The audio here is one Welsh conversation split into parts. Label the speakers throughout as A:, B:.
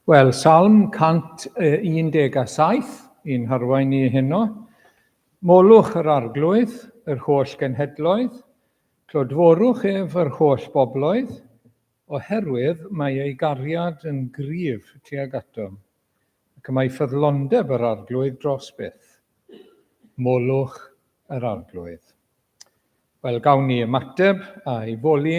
A: Wel, Salm 117 i'n harwain ni heno. Molwch yr Arglwydd, yr holl genhedloedd, clodforwch ef yr holl bobloedd, oherwydd mae ei gariad yn gryf tuag atom, ac y mae ffyddlondeb yr Arglwydd dros byth. Molwch yr Arglwydd. Wel, gawn ni ymateb a'i foli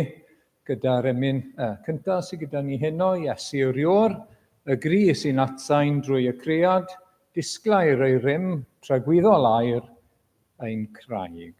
A: gyda'r emyn cyntaf sydd gyda ni heno, Iesu yw'r Iôr, y gri sy'n atsain drwy y cread, disglair ei rym, tragwyddol air, ein craig.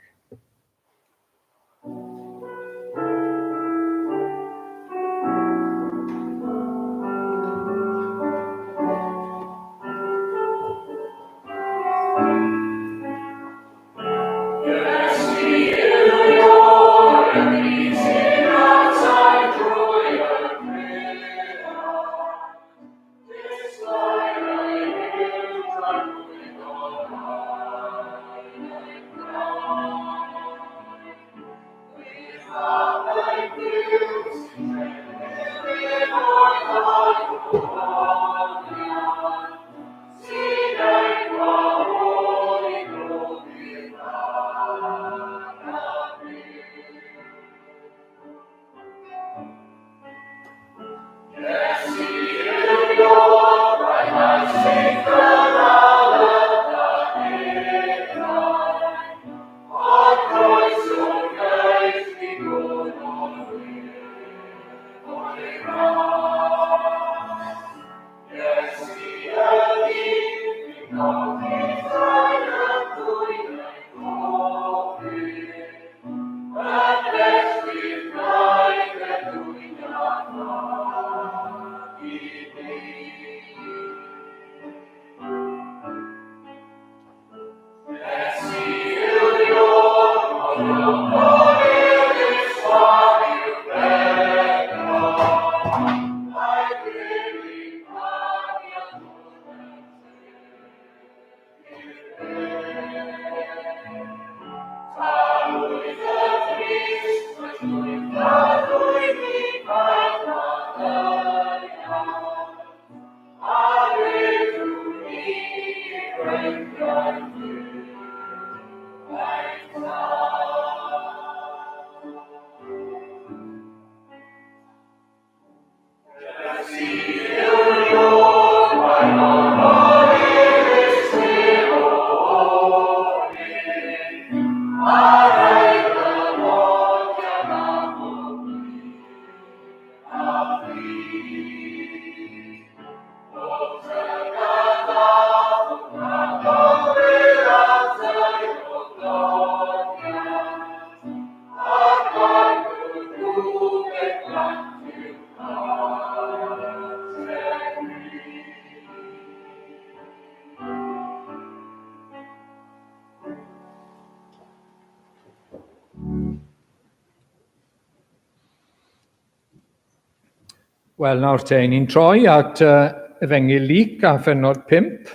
A: Wel, nawr te, ni'n troi at Efengyl Luc a phenod 5,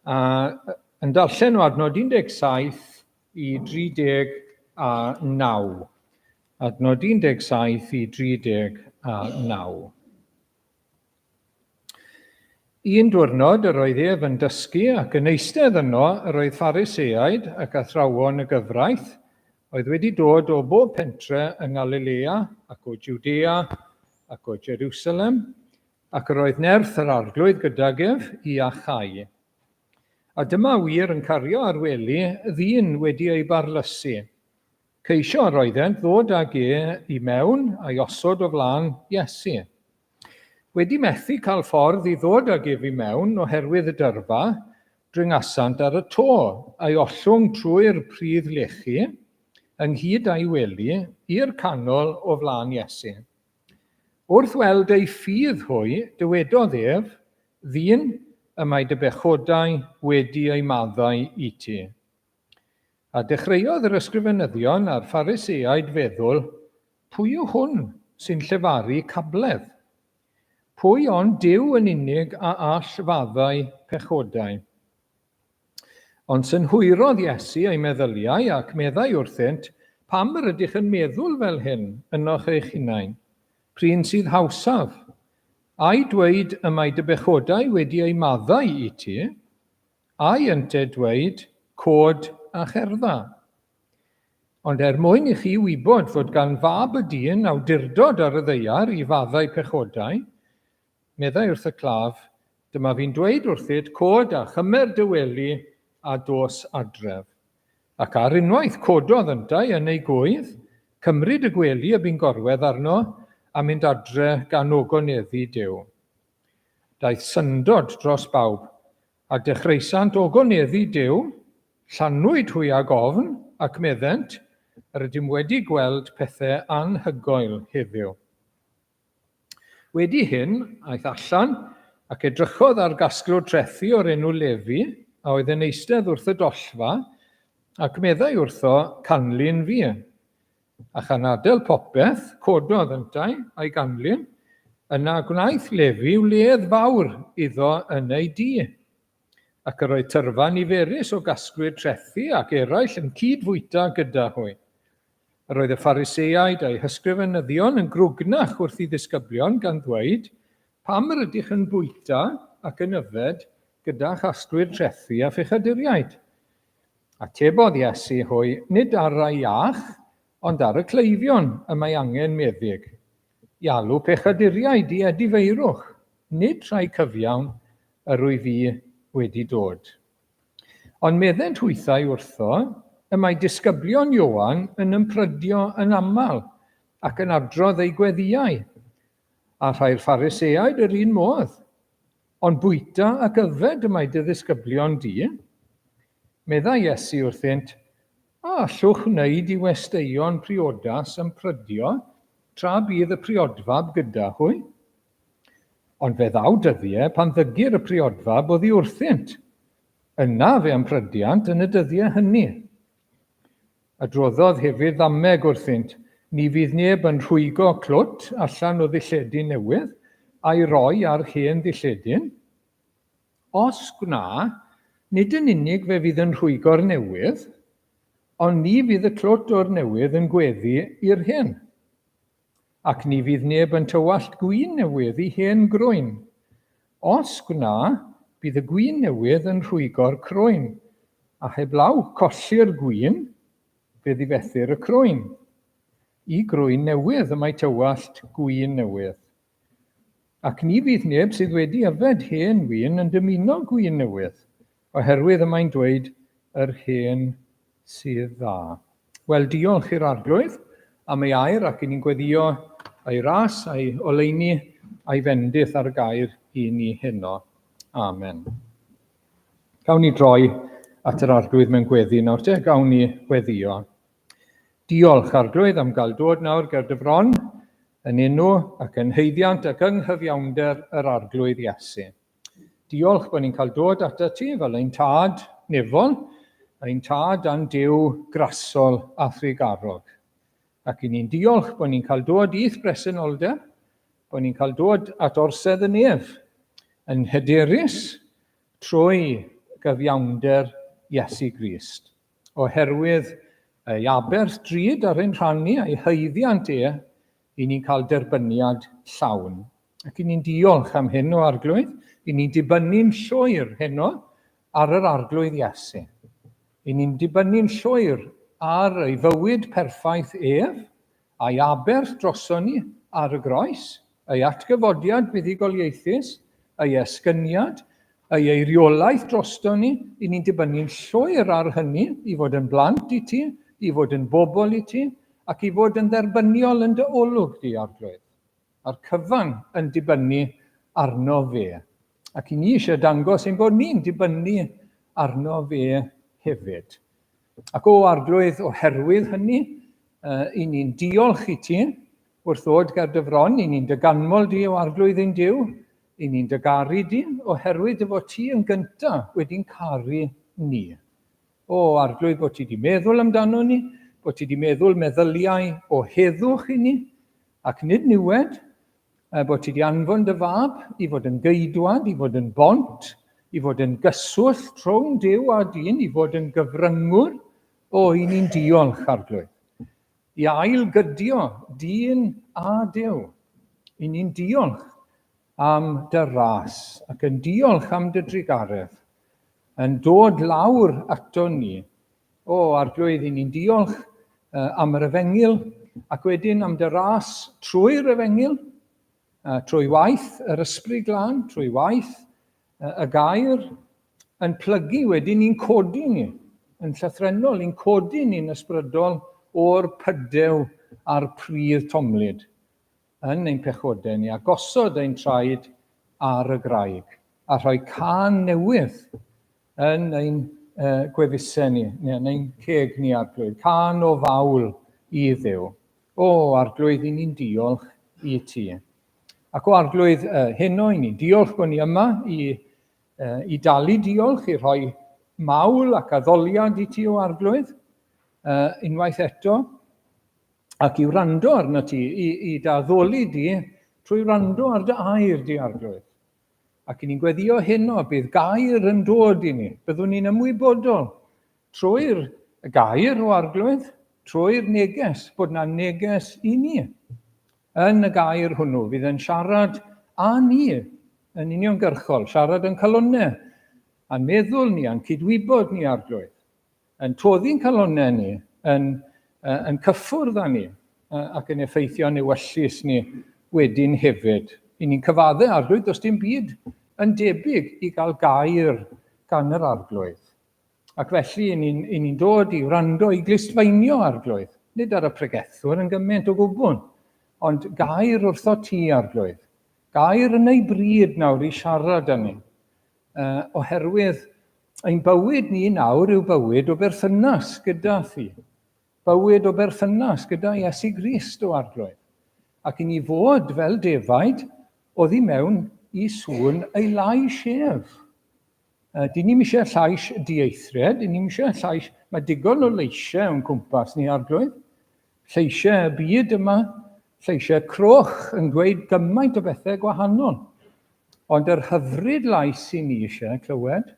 A: a yn darllen o adnod 17 i 39. Adnod 17 i 39. Un diwrnod yr oedd ef yn dysgu ac yn eistedd yno yr oedd Phariseaid ac athrawon y gyfraith oedd wedi dod o bob pentre yng Ngalilea ac o Jwdea ac o Jerusalem, ac yr oedd nerth yr Arglwydd gydag ef i iachau. A dyma wir yn cario ar wely ddyn wedi ei barlysu. Ceisio yr oeddent ddod ag e i mewn a'i osod o flaen Iesu. Wedi methu cael ffordd i ddod ag ef i mewn oherwydd y dyrfa, dringasant ar y to, a'i ollwng trwy'r pridd lechi, ynghyd â'i wely, i'r canol o flaen Iesu. Wrth weld eu ffydd hwy, dywedodd ef, Ddyn, y mae dy bechodau wedi eu maddau i ti. A dechreuodd yr ysgrifenyddion a'r Phariseaid feddwl, Pwy yw hwn sy'n llefaru cabledd? Pwy ond Duw yn unig a all faddau pechodau? Ond synhwyrodd Iesu eu meddyliau ac meddai wrthynt, Pam yr ydych yn meddwl fel hyn ynoch eich hunain? P'run sydd hawsaf? Ai dweud y mae dy bechodau wedi eu maddau i ti, ai ynte dweud, Cod a cherdda? Ond er mwyn i chi wybod fod gan Fab y Dyn awdurdod ar y ddaear i faddau pechodau, meddai wrth y claf, Dyma fi'n dweud wrthyt, cod a chymer dy wely a dos adref. Ac ar unwaith cododd yntau yn ei gŵydd, cymryd y gwely y bu'n gorwedd arno, a mynd adre gan ogoneddu Duw. Daeth syndod dros bawb, a dechreusant ogoneddu Duw, llanwyd hwy ag ofn, ac meddent, Yr ydym wedi gweld pethau anhygoel heddiw. Wedi hyn, aeth allan ac edrychodd ar gasglwr trethi o'r enw Lefi, a oedd yn eistedd wrth y dollfa, ac meddai wrtho, Canlyn fi. A chan adael popeth, cododd yntau a'i ganlyn. Yna gwnaeth Lefi wledd fawr iddo yn ei dŷ. Ac yr oedd tyrfa niferus o gasglwyr trethi ac eraill yn cyd-fwyta gyda hwy. Yr oedd y Phariseaid a'u hysgrifenyddion yn grwgnach wrth i ddisgyblion gan ddweud, Pam yr ydych yn bwyta ac yn yfed gyda chasglwyr trethi a phechaduriaid? Atebodd Iesu hwy, Nid ar rai iach, ond ar y cleifion y mae angen meddyg. I alw pechaduriaid i edifeirwch, nid rhai cyfiawn, yr wyf fi wedi dod. Ond meddent hwythau wrtho, y mae disgyblion Ioan yn ymprydio yn aml ac yn adrodd eu gweddïau, a rhai'r Phariseaid yr un modd. Ond bwyta ac yfed y mae dy ddisgyblion di. Meddai Iesu wrthynt, A allwch wneud i westeion priodas ymprydio tra bydd y priodfab gyda hwy? Ond fe ddaw dyddiau pan ddygir y priodfab oddi wrthynt. Yna fe ymprydiant yn y dyddiau hynny. Adroddodd hefyd ddameg wrthynt, Ni fydd neb yn rhwygo clwt allan o ddilledyn newydd a'i roi ar hen ddilledyn. Os gwna, nid yn unig fe fydd yn rhwygo'r newydd, ond ni fydd y clwt o'r newydd yn gweddu i'r hen. Ac ni fydd neb yn tywallt gwin newydd i hen groen. Os gwna, bydd y gwin newydd yn rhwygo'r croen, a heblaw colli'r gwin, fe ddifethir y croen. I groen newydd y mae tywallt gwin newydd. Ac ni fydd neb sydd wedi yfed hen win yn dymuno gwin newydd, oherwydd y mae'n dweud, Yr hen sydd dda. Wel, diolch i'r Arglwydd am ei air ac i ni'n gweddio ei ras, a'i oleuni, a'i fendith ar y gair i ni heno. Amen. Gawn ni droi at yr Arglwydd mewn gweddi nawr te, gawn ni weddio. Diolch, Arglwydd, am gael dod nawr ger dy fron, yn enw ac yn haeddiant ac yng nghyfiawnder yr Arglwydd Iesu. Diolch bod ni'n cael dod atat ti fel ein tad nefol, ein tad a'n Duw grasol a thrugarog. Ac i ni'n diolch bod ni'n cael dod i'th bresenoldeb, bod ni'n cael dod at orsedd y nef, yn hyderus trwy gyfiawnder Iesu Grist. Oherwydd ei aberth drud ar ein rhan ni a'i haeddiant e, i ni'n cael derbyniad llawn. Ac i ni'n diolch am hyn o Arglwydd, i ni'n dibynnu'n llwyr heno ar yr Arglwydd Iesu. I ni'n dibynnu'n llwyr ar ei fywyd perffaith ef, a'i aberth droson ni ar y groes, ei atgyfodiad buddugoliaethus, ei esgyniad, ei eiriolaeth droston ni, i ni'n dibynnu'n llwyr ar hynny i fod yn blant i ti, i fod yn bobl i ti, ac i fod yn dderbyniol yn dy olwg di, Arglwydd. A'r cyfan yn dibynnu arno fe. Ac i ni eisiau dangos ein bod ni'n dibynnu arno fe hefyd. Ac o Arglwydd, oherwydd hynny, uh, i ni'n diolch i ti wrth ddod ger dy fron, i ni'n dy ganmol di o Arglwydd ein Duw, i ni'n dy garu di, oherwydd dy fod ti yn gyntaf wedi'n caru ni. O Arglwydd, bod ti wedi meddwl amdano ni, bod ti wedi meddwl meddyliau o heddwch i ni, ac nid niwed, bod ti wedi anfon dy fab i fod yn geidwad, i fod yn bont, i fod yn gyswllt rhwng Duw a dyn, i fod yn gyfryngwr. O, i ni'n diolch, Arglwydd. I ailgydio dyn a Duw. I ni'n diolch. am dy ras ac yn diolch am dy drugaredd yn dod lawr ato ni. O, Arglwydd, i ni'n diolch am yr efengyl ac wedyn am dy ras trwy'r efengyl, trwy waith yr Ysbryd Glân, trwy waith y gair, yn plygu wedyn ni'n codi ni, yn llythrennol, ni'n codi ni'n ysbrydol o'r pydew a'r pridd tomlyd yn ein pechodau ni a gosod ein traed ar y graig a rhoi cân newydd yn ein gwefusau ni, neu yn ein ceg ni, Arglwydd. Cân o fawl i Dduw. O, Arglwydd, i ni'n diolch i ti. Ac o Arglwydd, heno i ni'n diolch bod ni yma i, i dalu diolch, i rhoi mawl ac addoliad i ti o Arglwydd, unwaith eto, ac i wrando arno ti, i, i dy addoli di, trwy wrando ar dy air di, Arglwydd. Ac i ni'n gweddio heno, bydd gair yn dod i ni. Byddwn ni'n ymwybodol trwy'r gair o Arglwydd, trwy'r neges, bod na neges i ni. Yn y gair hwnnw, fydd yn siarad â ni yn uniongyrchol, siarad yn calonnau, a'n meddwl ni, a'n cydwybod ni, Arglwydd. yn toddi'n calonnau ni, yn, yn cyffwrdd â ni ac yn effeithio'n ewyllys ni wedyn hefyd. I ni'n cyfadde Arglwydd, does dim byd yn debyg i gael gair gan yr Arglwydd. Ac felly, i ni'n ni dod i wrando i glustfeinio Arglwydd, nid ar y pregethwr yn gymaint o gwbl, ond gair wrtho ti, Arglwydd. Gair yn ei bryd nawr i siarad â ni. Oherwydd ein bywyd ni nawr yw bywyd o berthynas gyda thi. Bywyd o berthynas gyda Iesu Grist o Arglwydd. Ac i ni fod fel defaid oddi mewn i sŵn ei lais ef. Dyn ni'm eisiau llais dieithriad, dyn ni'm eisiau llais... Mae digon o leisiau o'n cwmpas ni, Arglwydd. Lleisiau y byd yma, lleisiau croch yn dweud gymaint o bethau gwahanol. Ond yr hyfryd lais sy'n ni eisiau clywed,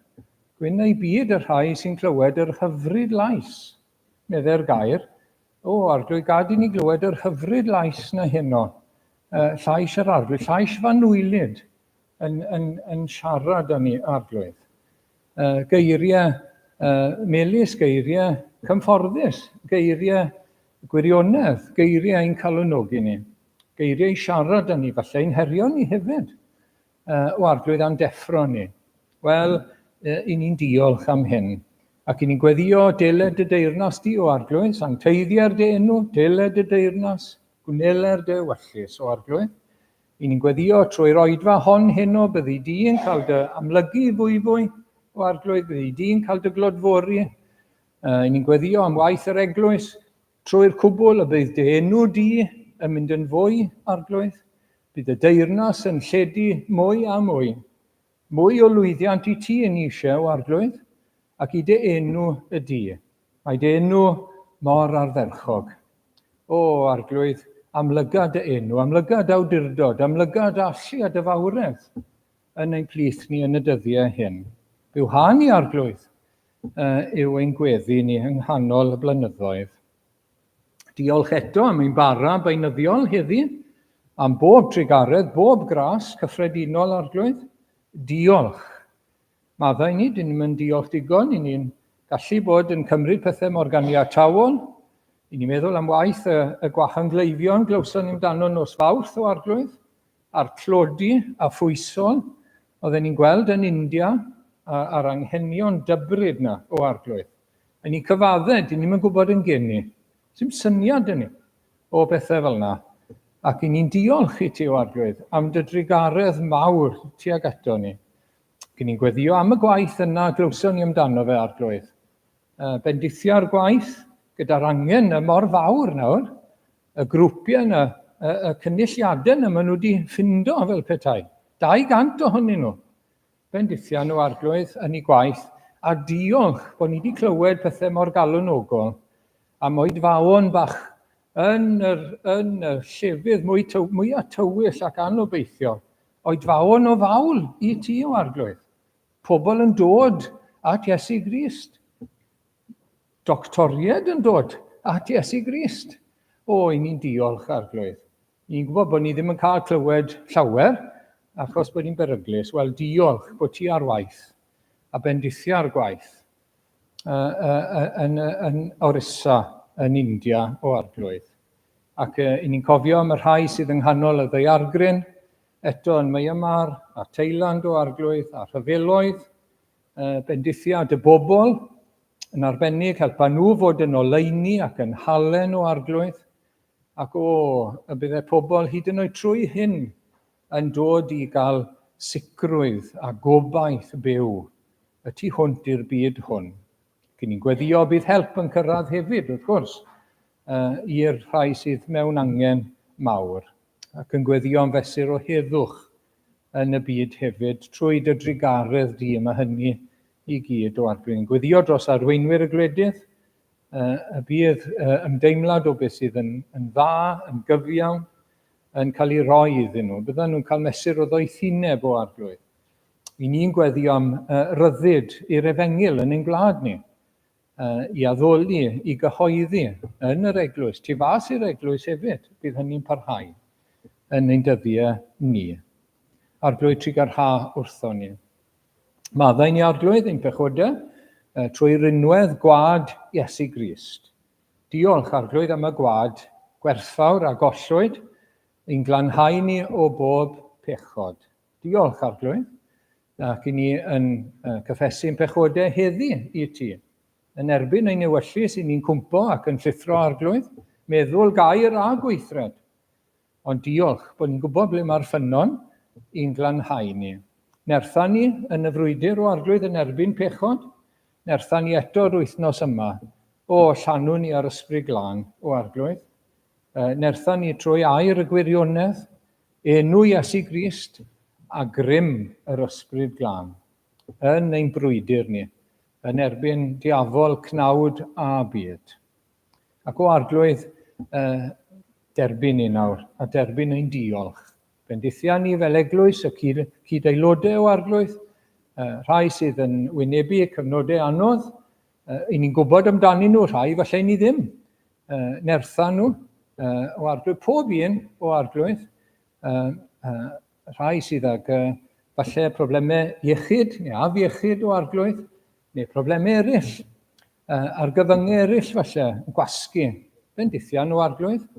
A: gwyn ei byd y rhai sy'n clywed yr hyfryd lais, meddai'r gair. O, Arglwydd, gad i ni glywed yr hyfryd lais na heno, llais yr Arglwydd, llais fanwylyd yn, yn, yn siarad â ni, Arglwydd. Geiriau melys, geiriau cymfforddus, geiriau gwirionedd, geiriau ein calonogi ni. Geiriau i siarad â ni, falle i'n herio ni hefyd, o Arglwydd a'n deffro ni. Wel, i ni'n diolch am hyn. Ac i ni'n gweddio, deled dy deyrnas di, o Arglwydd, sancteiddier dy enw, deled dy deyrnas, gwneler dy ewyllys, o Arglwydd. I ni'n gweddio trwy'r oedfa hon heno, byddi di yn cael dy amlygu fwyfwy, o Arglwydd, byddi di'n cael dy glodfori. I ni'n gweddio am waith yr eglwys, Trwy'r cwbl y bydd dy enw di yn mynd yn fwy, Arglwydd. Bydd y deyrnas yn lledu mwy a mwy. Mwy o lwyddiant i ti yn eisiau, Arglwydd, ac i dy enw y di. Mae dy enw mor ardderchog. O, Arglwydd, amlyga dy enw, amlyga dy awdurdod, amlyga dy allu a dy fawredd yn ein plith ni yn y dyddiau hyn. Bywha ni, Arglwydd, yw ein gweddi ni yng nghanol y blynyddoedd. Diolch eto am ein bara beunyddiol heddi, am bob trugaredd, bob gras cyffredinol Arglwydd. Diolch. Maddau ni, dyn ni'n mynd diolch digon, i ni'n gallu bod yn cymryd pethau mor ganiataol. I ni'n meddwl am waith y, y gwahangleifion glywson ni amdano nos Fawrth o Arglwydd. a'r tlodi a phwysol oedden ni'n gweld yn India a'r anghenion dybryd 'na o Arglwydd. A ni'n cyfadde, dyn ni'm yn gwybod yn geni. Sim syniad dyn ni o bethau fel yna. Ac i ni'n diolch i ti o Arglwydd am dy drugaredd mawr tuag ato ni. Ac i ni'n gweddio am y gwaith yna glywson ni amdano fe Arglwydd. Bendithia'r gwaith gyda'r angen y mor fawr nawr y grwpiau yna, y, y cynulliadau yna, maen nhw wedi ffindo fel petai. 200 ohonyn nhw. Bendithian nhw Arglwydd yn ei gwaith, a diolch bod ni wedi clywed pethau mor galonogol am oedfaon bach yn yr, yn y llefydd mwy ty, mwyaf tywyll ac anobeithiol. Oedfaon o fawl i ti o Arglwydd. Pobl yn dod at Iesu Grist. Doctoriaid yn dod at Iesu Grist. O, i ni'n diolch, Arglwydd. Ni'n gwybod bod ni ddim yn cael clywed llawer achos bod hi'n beryglus. Wel, diolch bod ti ar waith a bendithia'r gwaith uh, uh, yn, yn Orissa, yn India, o Arglwydd. Ac uh, i ni'n cofio am y rhai sydd yng nghanol y ddaeargryn, eto yn Myanmar a Thailand o Arglwydd, a rhyfeloedd, uh, bendithiad y bobl, yn arbennig helpa nhw fod yn oleuni ac yn halen o Arglwydd, ac o, y byddai pobl hyd yn oed trwy hyn yn dod i gael sicrwydd a gobaith byw y tu hwnt i'r byd hwn. Cyn ni'n gweddio bydd help yn cyrraedd hefyd, wrth gwrs, uh, i'r rhai sydd mewn angen mawr, ac yn gweddio am fesur o heddwch yn y byd hefyd, trwy dy drugaredd di, mae hynny i gyd o Arglwydd. Yn gweddio dros arweinwyr y gwledydd, uh, y bydd uh, ymdeimlad o beth sydd yn, yn dda, yn gyfiawn, yn cael ei roi iddyn nhw. Byddan nhw'n cael mesur o ddoethineb o Arglwydd. I ni'n gweddio am uh, ryddid i'r efengyl yn ein gwlad ni, uh, i addoli, i gyhoeddi yn yr eglwys, tu fas i'r eglwys hefyd, bydd hynny'n parhau yn ein dyddiau ni. Arglwydd trugarha wrtho ni. Maddau ni Arglwydd ein pechodau uh, trwy rinwedd gwad Iesu Grist. Diolch Arglwydd am y gwad gwerthfawr a gollwyd i'n glanhau ni o bob pechod. Diolch, Arglwydd, ac i ni yn cyffesu'n pechodau heddi i ti, yn erbyn ein ewyllys i ni'n cwmpo ac yn llithro, Arglwydd, meddwl, gair a gweithred. Ond diolch bod ni'n gwybod ble mae'r ffynnon i'n glanhau ni. Nertha ni yn y frwydr o Arglwydd yn erbyn pechod, nertha ni eto'r wythnos yma. O, llanw ni ar Ysbryd Glân, o Arglwydd. Nertha ni trwy air y gwirionedd, Enw Iesu Grist a grym yr Ysbryd Glân yn ein brwydr ni yn erbyn diafol, cnawd a byd. Ac o Arglwydd, uh, derbyn ni nawr a derbyn ein diolch. Bendithia ni fel eglwys y cyd, cyd-aelodau o Arglwydd, uh, rhai sydd yn wynebu cyfnodau anodd, uh, i ni'n gwybod amdanyn nhw, rhai falle ni ddim. Uh, nertha nhw uh, o Arglwydd, pob un o Arglwydd, uh, uh, rhai sydd ag uh, falle problemau iechyd neu afiechyd o Arglwydd, neu problemau eraill, uh, argyfyngau eraill falle, yn gwasgu. Bendithian o Arglwydd,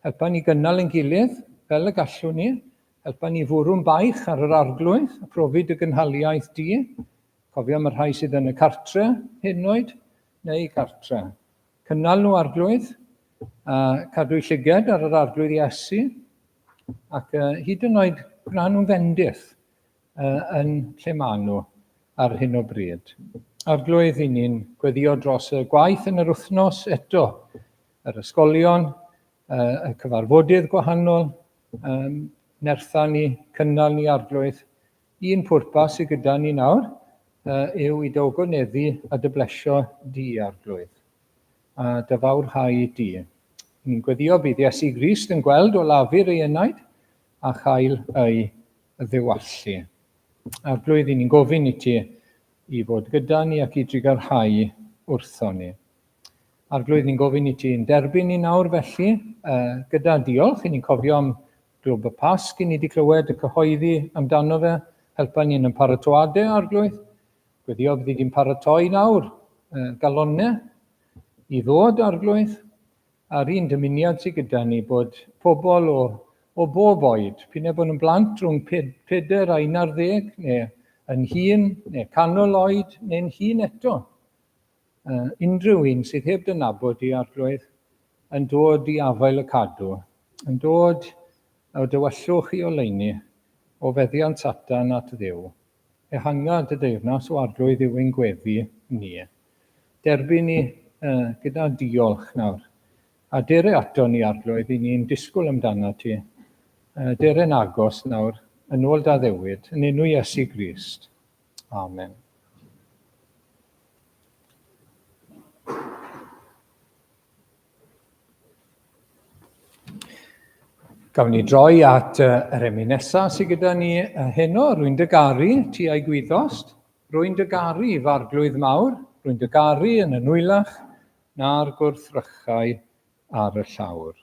A: helpa ni gynnal ein gilydd fel y gallwn ni, helpa ni fwrw'n baich ar yr Arglwydd, a profi dy gynhaliaeth di. Cofio am y rhai sydd yn y cartre, hyn oed, neu cartre. Cynnal nhw, Arglwydd, a cadw'u llyged ar yr Arglwydd Iesu, ac uh, hyd yn oed gwna nhw'n fendith uh, yn lle maen nhw ar hyn o bryd. Arglwydd, i ni'n gweddio dros y gwaith yn yr wythnos eto, yr ysgolion, uh, y cyfarfodydd gwahanol, um, nertha ni, cynnal ni Arglwydd. Un pwrpas sydd gyda ni nawr uh, yw i dy ogoneddu a dy blesio di, Arglwydd, a dy fawrhau di. Ni'n gweddio bydd Iesu Grist yn gweld o lafur ei enaid a chael ei ddiwallu. Arglwydd, i ni'n gofyn i ti i fod gyda ni ac i drugarhau wrtho ni. Arglwydd, ni'n gofyn i ti'n derbyn ni nawr felly, uh, gyda diolch, i ni'n cofio am Glwb y Pasg, i ni wedi clywed y cyhoeddi amdano fe, helpa ni yn y paratoadau, Arglwydd. Gweddio byddi di'n paratoi nawr, uh, galonau, i ddod, Arglwydd, a'r un dymuniad sydd gyda ni bod pobl o, o bob oed, p'un bod nhw'n blant rhwng 4 a 11, neu yn hŷn, neu canol oed, neu'n hŷn eto, Uh, unrhyw un sydd heb dy nabod di, Arglwydd, yn dod i afael y cadw, yn dod o dywyllwch i oleuni, o feddiant Satan at Dduw. Ehanga dy deyrnas o Arglwydd yw ein gweddi ni. Derbyn ni uh, gyda diolch nawr. A dere ato ni, Arglwydd, i ni'n disgwyl amdano ti. Uh, dere'n agos nawr, yn ôl da ddewid, yn enw Iesu Grist. Amen. Gawn ni droi at yr emyn nesaf sydd gyda ni heno. Rwy'n dy garu, ti a'i gwyddost. Rwy'n dy garu, f'arglwydd mawr. Rwy'n dy garu yn y nwylach na'r gwrthrychau ar y llawr.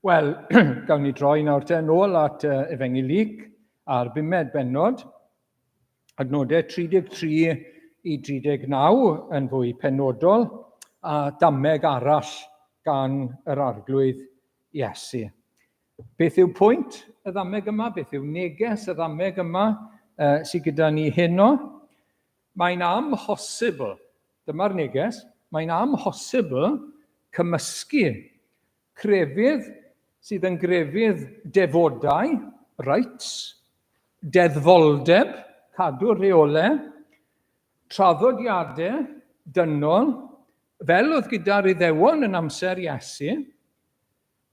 A: Wel, gawn ni droi nawr te nôl at Efengyl Luc a'r bumed bennod, adnodau 33 i 39 yn fwy penodol, a dameg arall gan yr Arglwydd Iesu. Beth yw pwynt y ddameg yma? Beth yw neges y ddameg yma sydd gyda ni heno? Mae'n amhosibl, dyma'r neges, mae'n amhosibl cymysgu crefydd sydd yn grefydd defodau, rites, deddfoldeb, cadw rheolau, traddodiadau dynol, fel oedd gyda'r Iddewon yn amser Iesu,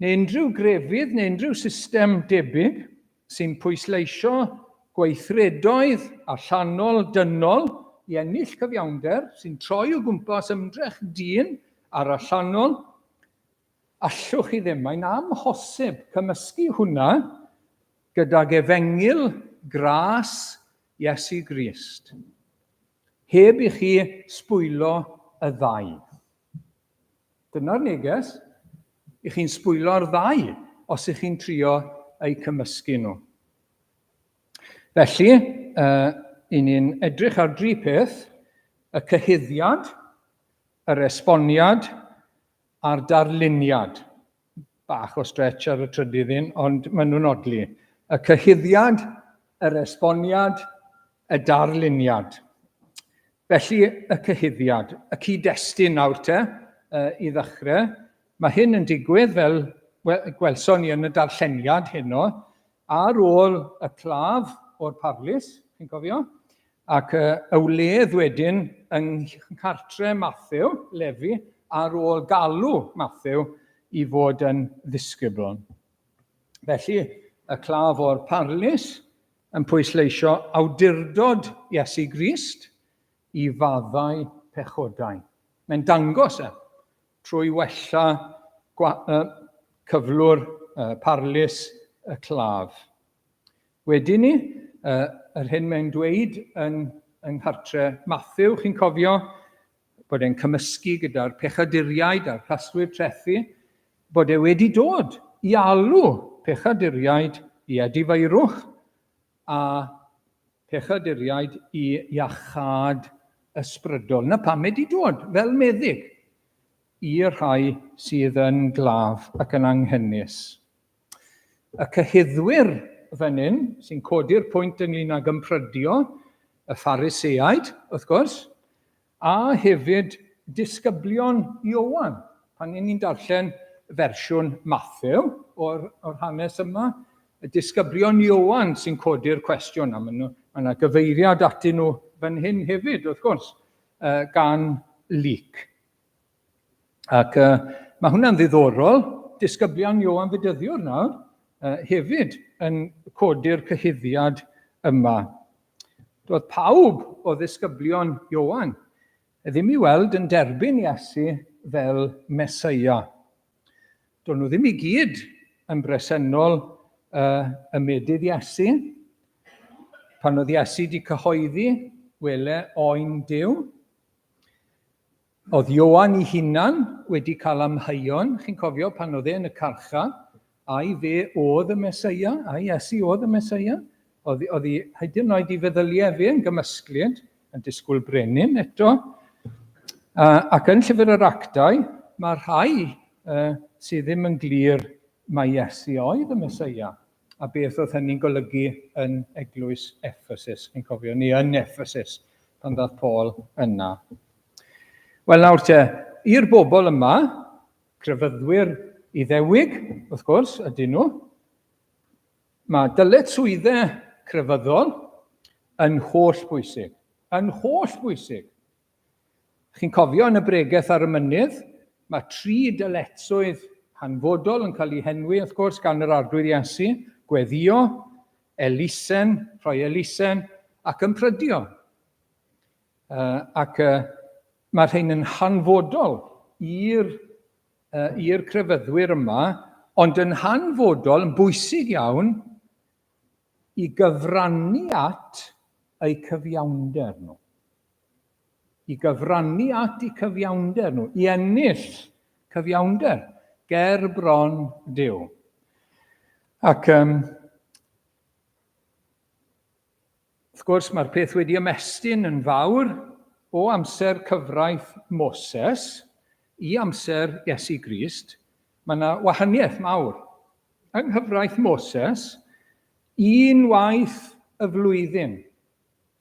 A: neu unrhyw grefydd neu unrhyw system debyg sy'n pwysleisio gweithredoedd allanol dynol i ennill cyfiawnder, sy'n troi o gwmpas ymdrech dyn a'r allanol, allwch chi ddim, mae'n amhosib cymysgu hwnna gydag efengyl gras Iesu Grist, heb i chi sbwylo y ddau. Dyna'r neges. I chi'n sbwylo'r ddau os ych chi'n trio eu cymysgu nhw. Felly, uh, i ni'n edrych ar dri peth, y cyhuddiad, yr esboniad a'r darluniad. Bach o stretch ar y trydydd un, ond maen nhw'n odli. Y cyhuddiad, yr esboniad, y darluniad. Felly, y cyhuddiad, y cyd-destun nawr te, i ddechrau. Mae hyn yn digwydd fel gwelson ni yn y darlleniad heno, ar ôl y claf o'r parlys, chi'n cofio? Ac y wledd wedyn yng nghartre Matthew, Lefi, ar ôl galw Matthew i fod yn ddisgybl. Felly, y claf o'r parlys yn pwysleisio awdurdod Iesu Grist i faddau pechodau. Mae'n dangos e trwy wella cyflwr parlys y claf. Wedyn ni, yr hyn mae'n dweud yn yng nghartre Matthew, chi'n cofio, bod e'n cymysgu gyda'r pechaduriaid a'r casglwyr trethi, bod e wedi dod i alw pechaduriaid i edifeirwch a phechaduriaid i iachâd ysbrydol. Na pam wedi dod fel meddyg i'r rhai sydd yn glaf ac yn anghenus. Y cyhuddwyr fan hyn, sy'n codi'r pwynt ynglyn ag ymprydio, y Phariseaid, wrth gwrs, a hefyd disgyblion Ioan. Pan ni'n darllen fersiwn Mathew o'r, or hanes yma, y disgyblion Ioan sy'n codi'r cwestiwn, a mae yna gyfeiriad atyn nhw fan hyn hefyd, wrth gwrs, gan Luc. Ac uh, mae hwnna'n ddiddorol, disgyblion Ioan Fedyddiwr nawr uh, hefyd yn codi'r cyhuddiad yma. Doedd pawb o ddisgyblion Ioan ddim i weld yn derbyn Iesu fel Mesoea. Do'n nhw ddim i gyd yn bresennol uh, y medydd Iesu. pan oedd Iesu wedi cyhoeddi, wele oen Duw. Oedd Ioan ei hunan wedi cael amheuon, chi'n cofio pan oedd e yn y carchar, ai fe oedd y Meseia, ai Iesu oedd y Meseia? Oedd, oedd hi hyd yn oed i feddyliau fe yn gymysglyd, yn disgwyl brenin eto. Ac yn Llyfr yr Actau, mae rhai sydd ddim yn glir mai Iesu oedd y Meseia, a beth oedd hynny'n golygu yn eglwys Ephesus, chi'n cofio, neu yn Ephesus, pan ddaeth Paul yna. Wel nawr te, i'r bobl yma, crefyddwyr Iddewig, wrth gwrs, ydyn nhw, mae dyletswyddau crefyddol yn holl bwysig. Yn holl bwysig. Chi'n cofio yn y bregeth ar y mynydd, mae tri dyletswydd hanfodol yn cael eu henwi, wrth gwrs, gan yr Arglwydd Iesu, gweddio, elusen, rhoi elusen, ac ymprydio. Uh, ac uh, mae rhain yn hanfodol i'r uh, i'r crefyddwyr yma, ond yn hanfodol, yn bwysig iawn, i gyfrannu at eu cyfiawnder nhw. I gyfrannu at eu cyfiawnder nhw, i ennill cyfiawnder ger bron Duw. Ac um, wrth gwrs mae'r peth wedi ymestyn yn fawr o amser cyfraith Moses i amser Iesu Grist. Mae yna wahaniaeth mawr. Yng nghyfraith Moses, un waith y flwyddyn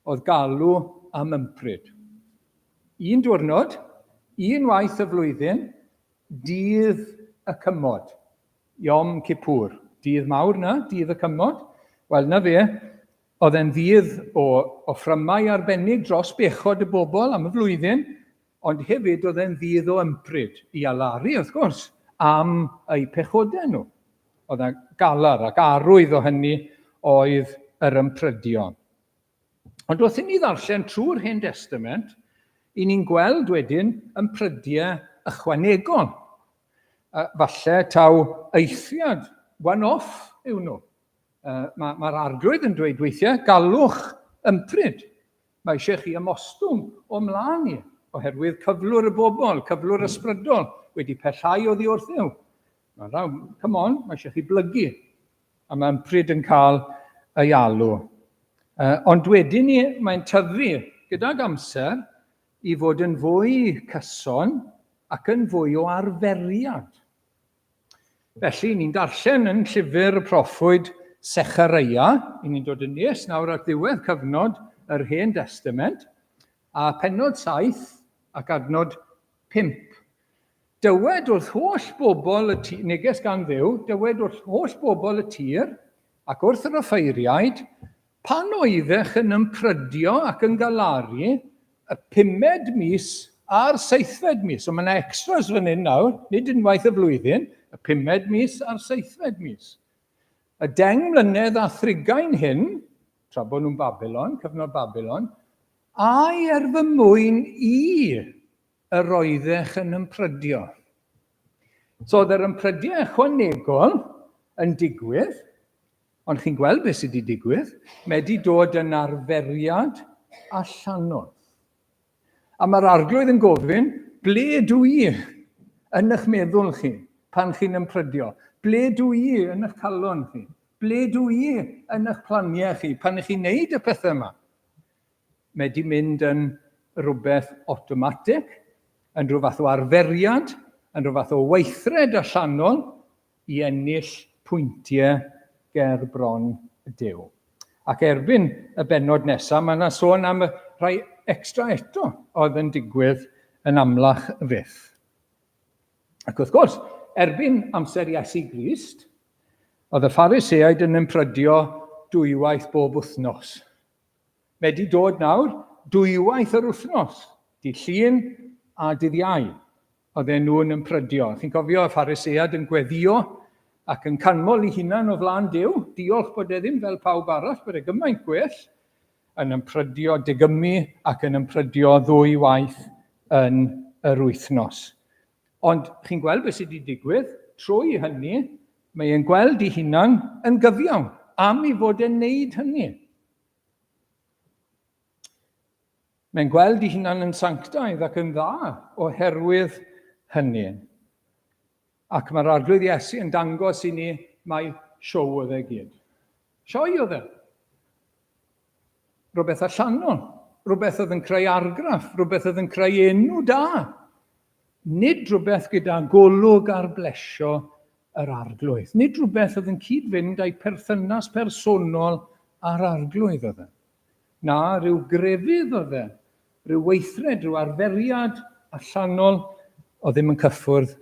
A: oedd galw am ympryd. Un diwrnod, un waith y flwyddyn, dydd y cymod. Yom Kippur, dydd mawr na, dydd y cymod. Wel, na fe, oedd e'n ddydd o offrymau arbennig dros bechod y bobl am y flwyddyn, ond hefyd oedd e'n ddydd o ympryd i alaru, wrth gwrs, am eu pechodau nhw. Oedd yna galar ac arwydd o hynny oedd yr ymprydion. Ond wrth i ni ddarllen trwy'r Hen Destament, i ni'n gweld wedyn ymprydiau ychwanegol. Falle taw eithriad, one-off yw nhw. Mae'r ma arglwydd yn dweud weithiau, galwch ympryd. Mae eisiau chi ymostwng o mlaen i, oherwydd cyflwr y bobl, cyflwr ysbrydol, wedi pellhau oddi wrth Dduw. Mae'n rhaid, come on, mae eisiau chi blygu. A mae ympryd yn cael ei alw. Ond wedyn ni, mae'n tyfu gydag amser i fod yn fwy cyson ac yn fwy o arferiad. Felly, ni'n darllen yn llyfr y proffwyd Sechareia, i ni'n dod yn nes nawr at ddiwedd cyfnod yr Hen Destament, a pennod 7 ac adnod 5. Dywed wrth holl bobl y tir, neges gan Dduw, dywed wrth holl bobl y tir, ac wrth yr offeiriaid, pan oeddech yn ymprydio ac yn galaru y pumed mis a'r seithfed mis. So mae yna extras fan hyn nawr, nid unwaith y flwyddyn, y pumed mis a'r seithfed mis. Y 10 mlynedd a thrigain hyn, tra bod nhw'n Babylon, cyfnod Babylon, ai er fy mwyn i yr oeddech yn ymprydio. So oedd yr ymprydiau ychwanegol yn digwydd, ond chi'n gweld beth sydd wedi digwydd, mae wedi dod yn arferiad allanol. A mae'r arglwydd yn gofyn, ble dw i yn eich meddwl chi pan chi'n ymprydio? Ble dw i yn eich calon chi? Ble dw i yn eich planiau chi pan ych chi'n neud y pethau yma? Mae wedi mynd yn rhywbeth awtomatig, yn rhyw fath o arferiad, yn rhyw fath o weithred allanol i ennill pwyntiau ger bron Duw. Ac erbyn y bennod nesaf, mae yna sôn am y rhai extra eto oedd yn digwydd yn amlach fyth. Ac wrth gwrs, erbyn amser Iesu Grist, oedd y Phariseaid yn ymprydio dwywaith bob wythnos. Mae wedi dod nawr dwywaith yr wythnos, dydd Llun a dydd Iau. Oedden nhw'n ymprydio. Chi'n cofio y Pharisead yn gweddio ac yn canmol ei hunan o flaen Duw, diolch bod e ddim fel pawb arall, bod e gymaint gwell, yn ymprydio digymu ac yn ymprydio ddwy waith yn yr wythnos. Ond chi'n gweld beth sydd wedi digwydd, trwy hynny, mae e'n gweld ei hunan yn gyfiawn am ei fod e'n neud hynny. Mae'n gweld ei hunan yn sanctaidd ac yn dda oherwydd hynny. Ac mae'r Arglwydd Iesu yn dangos i ni mai siow oedd e gyd. Sioe oedd e. Rhywbeth allanol, rhywbeth oedd yn creu argraff, rhywbeth oedd yn creu enw da. Nid rhywbeth gyda golwg ar blesio yr Arglwydd. Nid rhywbeth oedd yn cyd-fynd â'i perthynas personol â'r Arglwydd oedd e. Na, rhyw grefydd oedd e, rhyw weithred, rhyw arferiad allanol oedd ddim yn cyffwrdd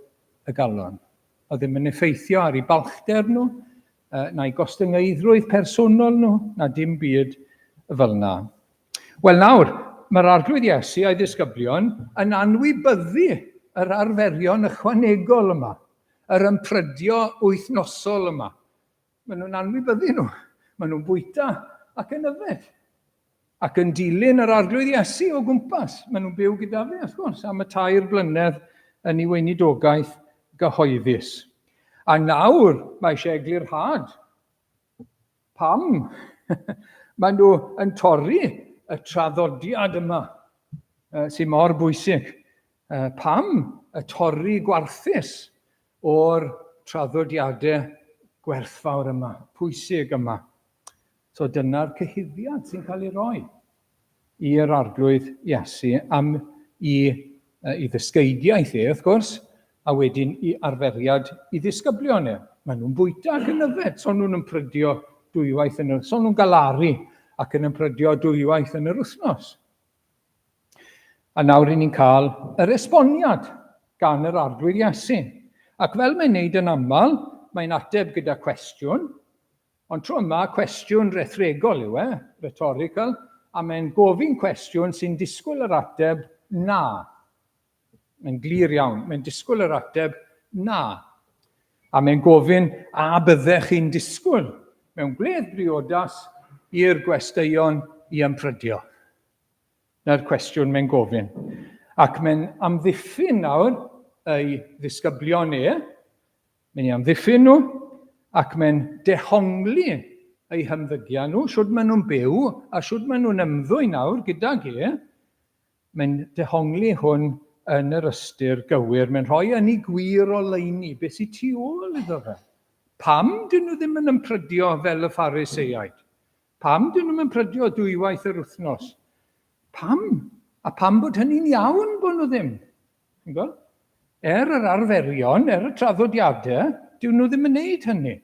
A: y galon. Oedd ddim yn effeithio ar eu balchder nhw, na'i gostyngeiddrwydd personol nhw, na dim byd fel yna. Wel nawr, mae'r Arglwydd Iesu a'i ddisgyblion yn anwybyddu yr arferion ychwanegol yma, yr ymprydio wythnosol yma. Maen nhw'n anwybyddu nhw. Maen nhw'n bwyta ac yn yfed. Ac yn dilyn yr Arglwydd Iesu o gwmpas. Maen nhw'n byw gyda fe, wrth gwrs, am y tair blynedd yn ei weinidogaeth gyhoeddus. A nawr mae eisiau eglurhad. Pam? Maen nhw yn torri y traddodiad yma sy'n mor bwysig. Pam y torri gwarthus o'r traddodiadau gwerthfawr yma, pwysig yma? So dyna'r cyhuddiad sy'n cael ei roi i'r Arglwydd Iesu am i, i ddysgeidiaeth e, wrth gwrs, a wedyn i arferiad i ddisgyblion e. Maen nhw'n bwyta ac yn yfed, so nhw'n ymprydio dwywaith yn yr... So nhw'n galaru ac yn ymprydio dwywaith yn yr wythnos. A nawr i ni'n cael yr esboniad gan yr Arglwydd Iesu. Ac fel mae'n neud yn aml, mae'n ateb gyda cwestiwn, Ond tro yma, cwestiwn rethregol yw e, rhetorical, a mae'n gofyn cwestiwn sy'n disgwyl yr ateb na. Mae'n glir iawn, mae'n disgwyl yr ateb na. A mae'n gofyn a byddech chi'n disgwyl mewn gwledd briodas i'r gwesteion i ymprydio. Na'r cwestiwn mae'n gofyn. Ac mae'n amddiffyn nawr ei ddisgyblion e, Mae'n ei amddiffyn nhw ac mae'n dehongli eu hymddygiad nhw, shwd maen nhw'n byw a shwd maen nhw'n ymddwyn nawr gydag e. Mae'n dehongli hwn yn yr ystyr gywir. Mae'n rhoi yn ei gwir oleuni beth sydd tu ôl iddo fe. Pam dyn nhw ddim yn ymprydio fel y Phariseaid? Pam dyn nhw'n ymprydio dwywaith yr wythnos? Pam? A pam bod hynny'n iawn bod nhw ddim? Chi'n gweld? Er yr arferion, er y traddodiadau, dyw nhw ddim yn neud hynny.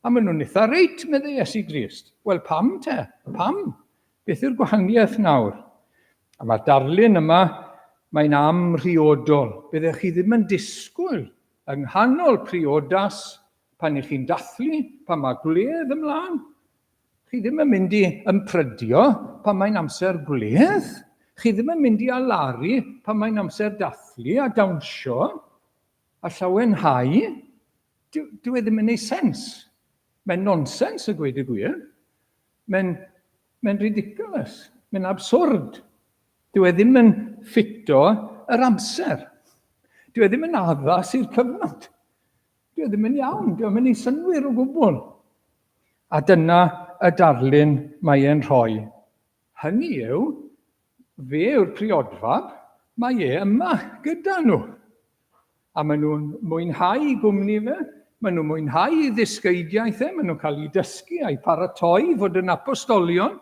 A: A maen nhw'n eitha reit, meddai Iesu Grist. Wel, pam te? Pam? Beth yw'r gwahaniaeth nawr? A mae'r darlun yma, mae'n amhriodol. Byddech chi ddim yn disgwyl yng nghanol priodas pan ych chi'n dathlu, pan mae gwledd ymlaen, Chi ddim yn mynd i ymprydio pan mae'n amser gwledd. Chi ddim yn mynd i alaru pan mae'n amser dathlu a dawnsio a llawenhau. Dyw, dyw e ddim yn ei sens. Mae'n nonsens y gweud y gwir. Mae'n mae ridiculous. Mae'n absurd. Dyw e ddim yn ffito yr amser. Dyw e ddim yn addas i'r cyfnod. Dyw e ddim yn iawn. Dyw e ddim yn ei synnwyr o gwbl. A dyna y darlun mae e'n rhoi. Hynny yw, fe yw'r priodfab, mae e yma gyda nhw. A maen nhw'n mwynhau ei gwmni fe, maen nhw'n mwynhau ei ddysgeidiaeth e, maen nhw'n cael eu dysgu a'u paratoi i fod yn apostolion.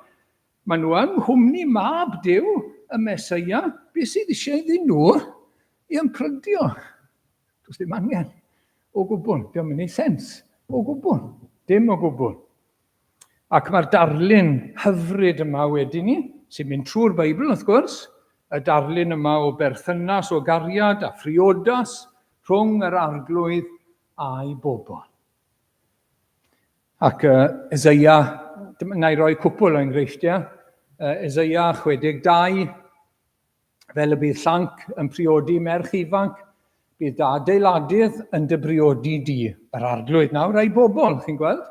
A: Maen nhw yng nghwmni mab Duw, y Meseia. Beth sydd eisiau iddyn nhw i ymprydio? Does dim angen o gwbl. Dio'm yn ei sens o gwbl. Dim o gwbl. Ac mae'r darlun hyfryd yma wedyn ni, sy'n mynd trwy'r Beibl wrth gwrs, y darlun yma o berthynas o gariad a phriodas rhwng yr arglwydd a'i bobl. Ac uh, Eseia, na i roi cwpl o enghreifftiau, uh, Eseia 62, Fel y bydd llanc yn priodi merch ifanc, bydd dy adeiladydd yn dy briodi di, yr arglwydd nawr a'i bobl, chi'n gweld?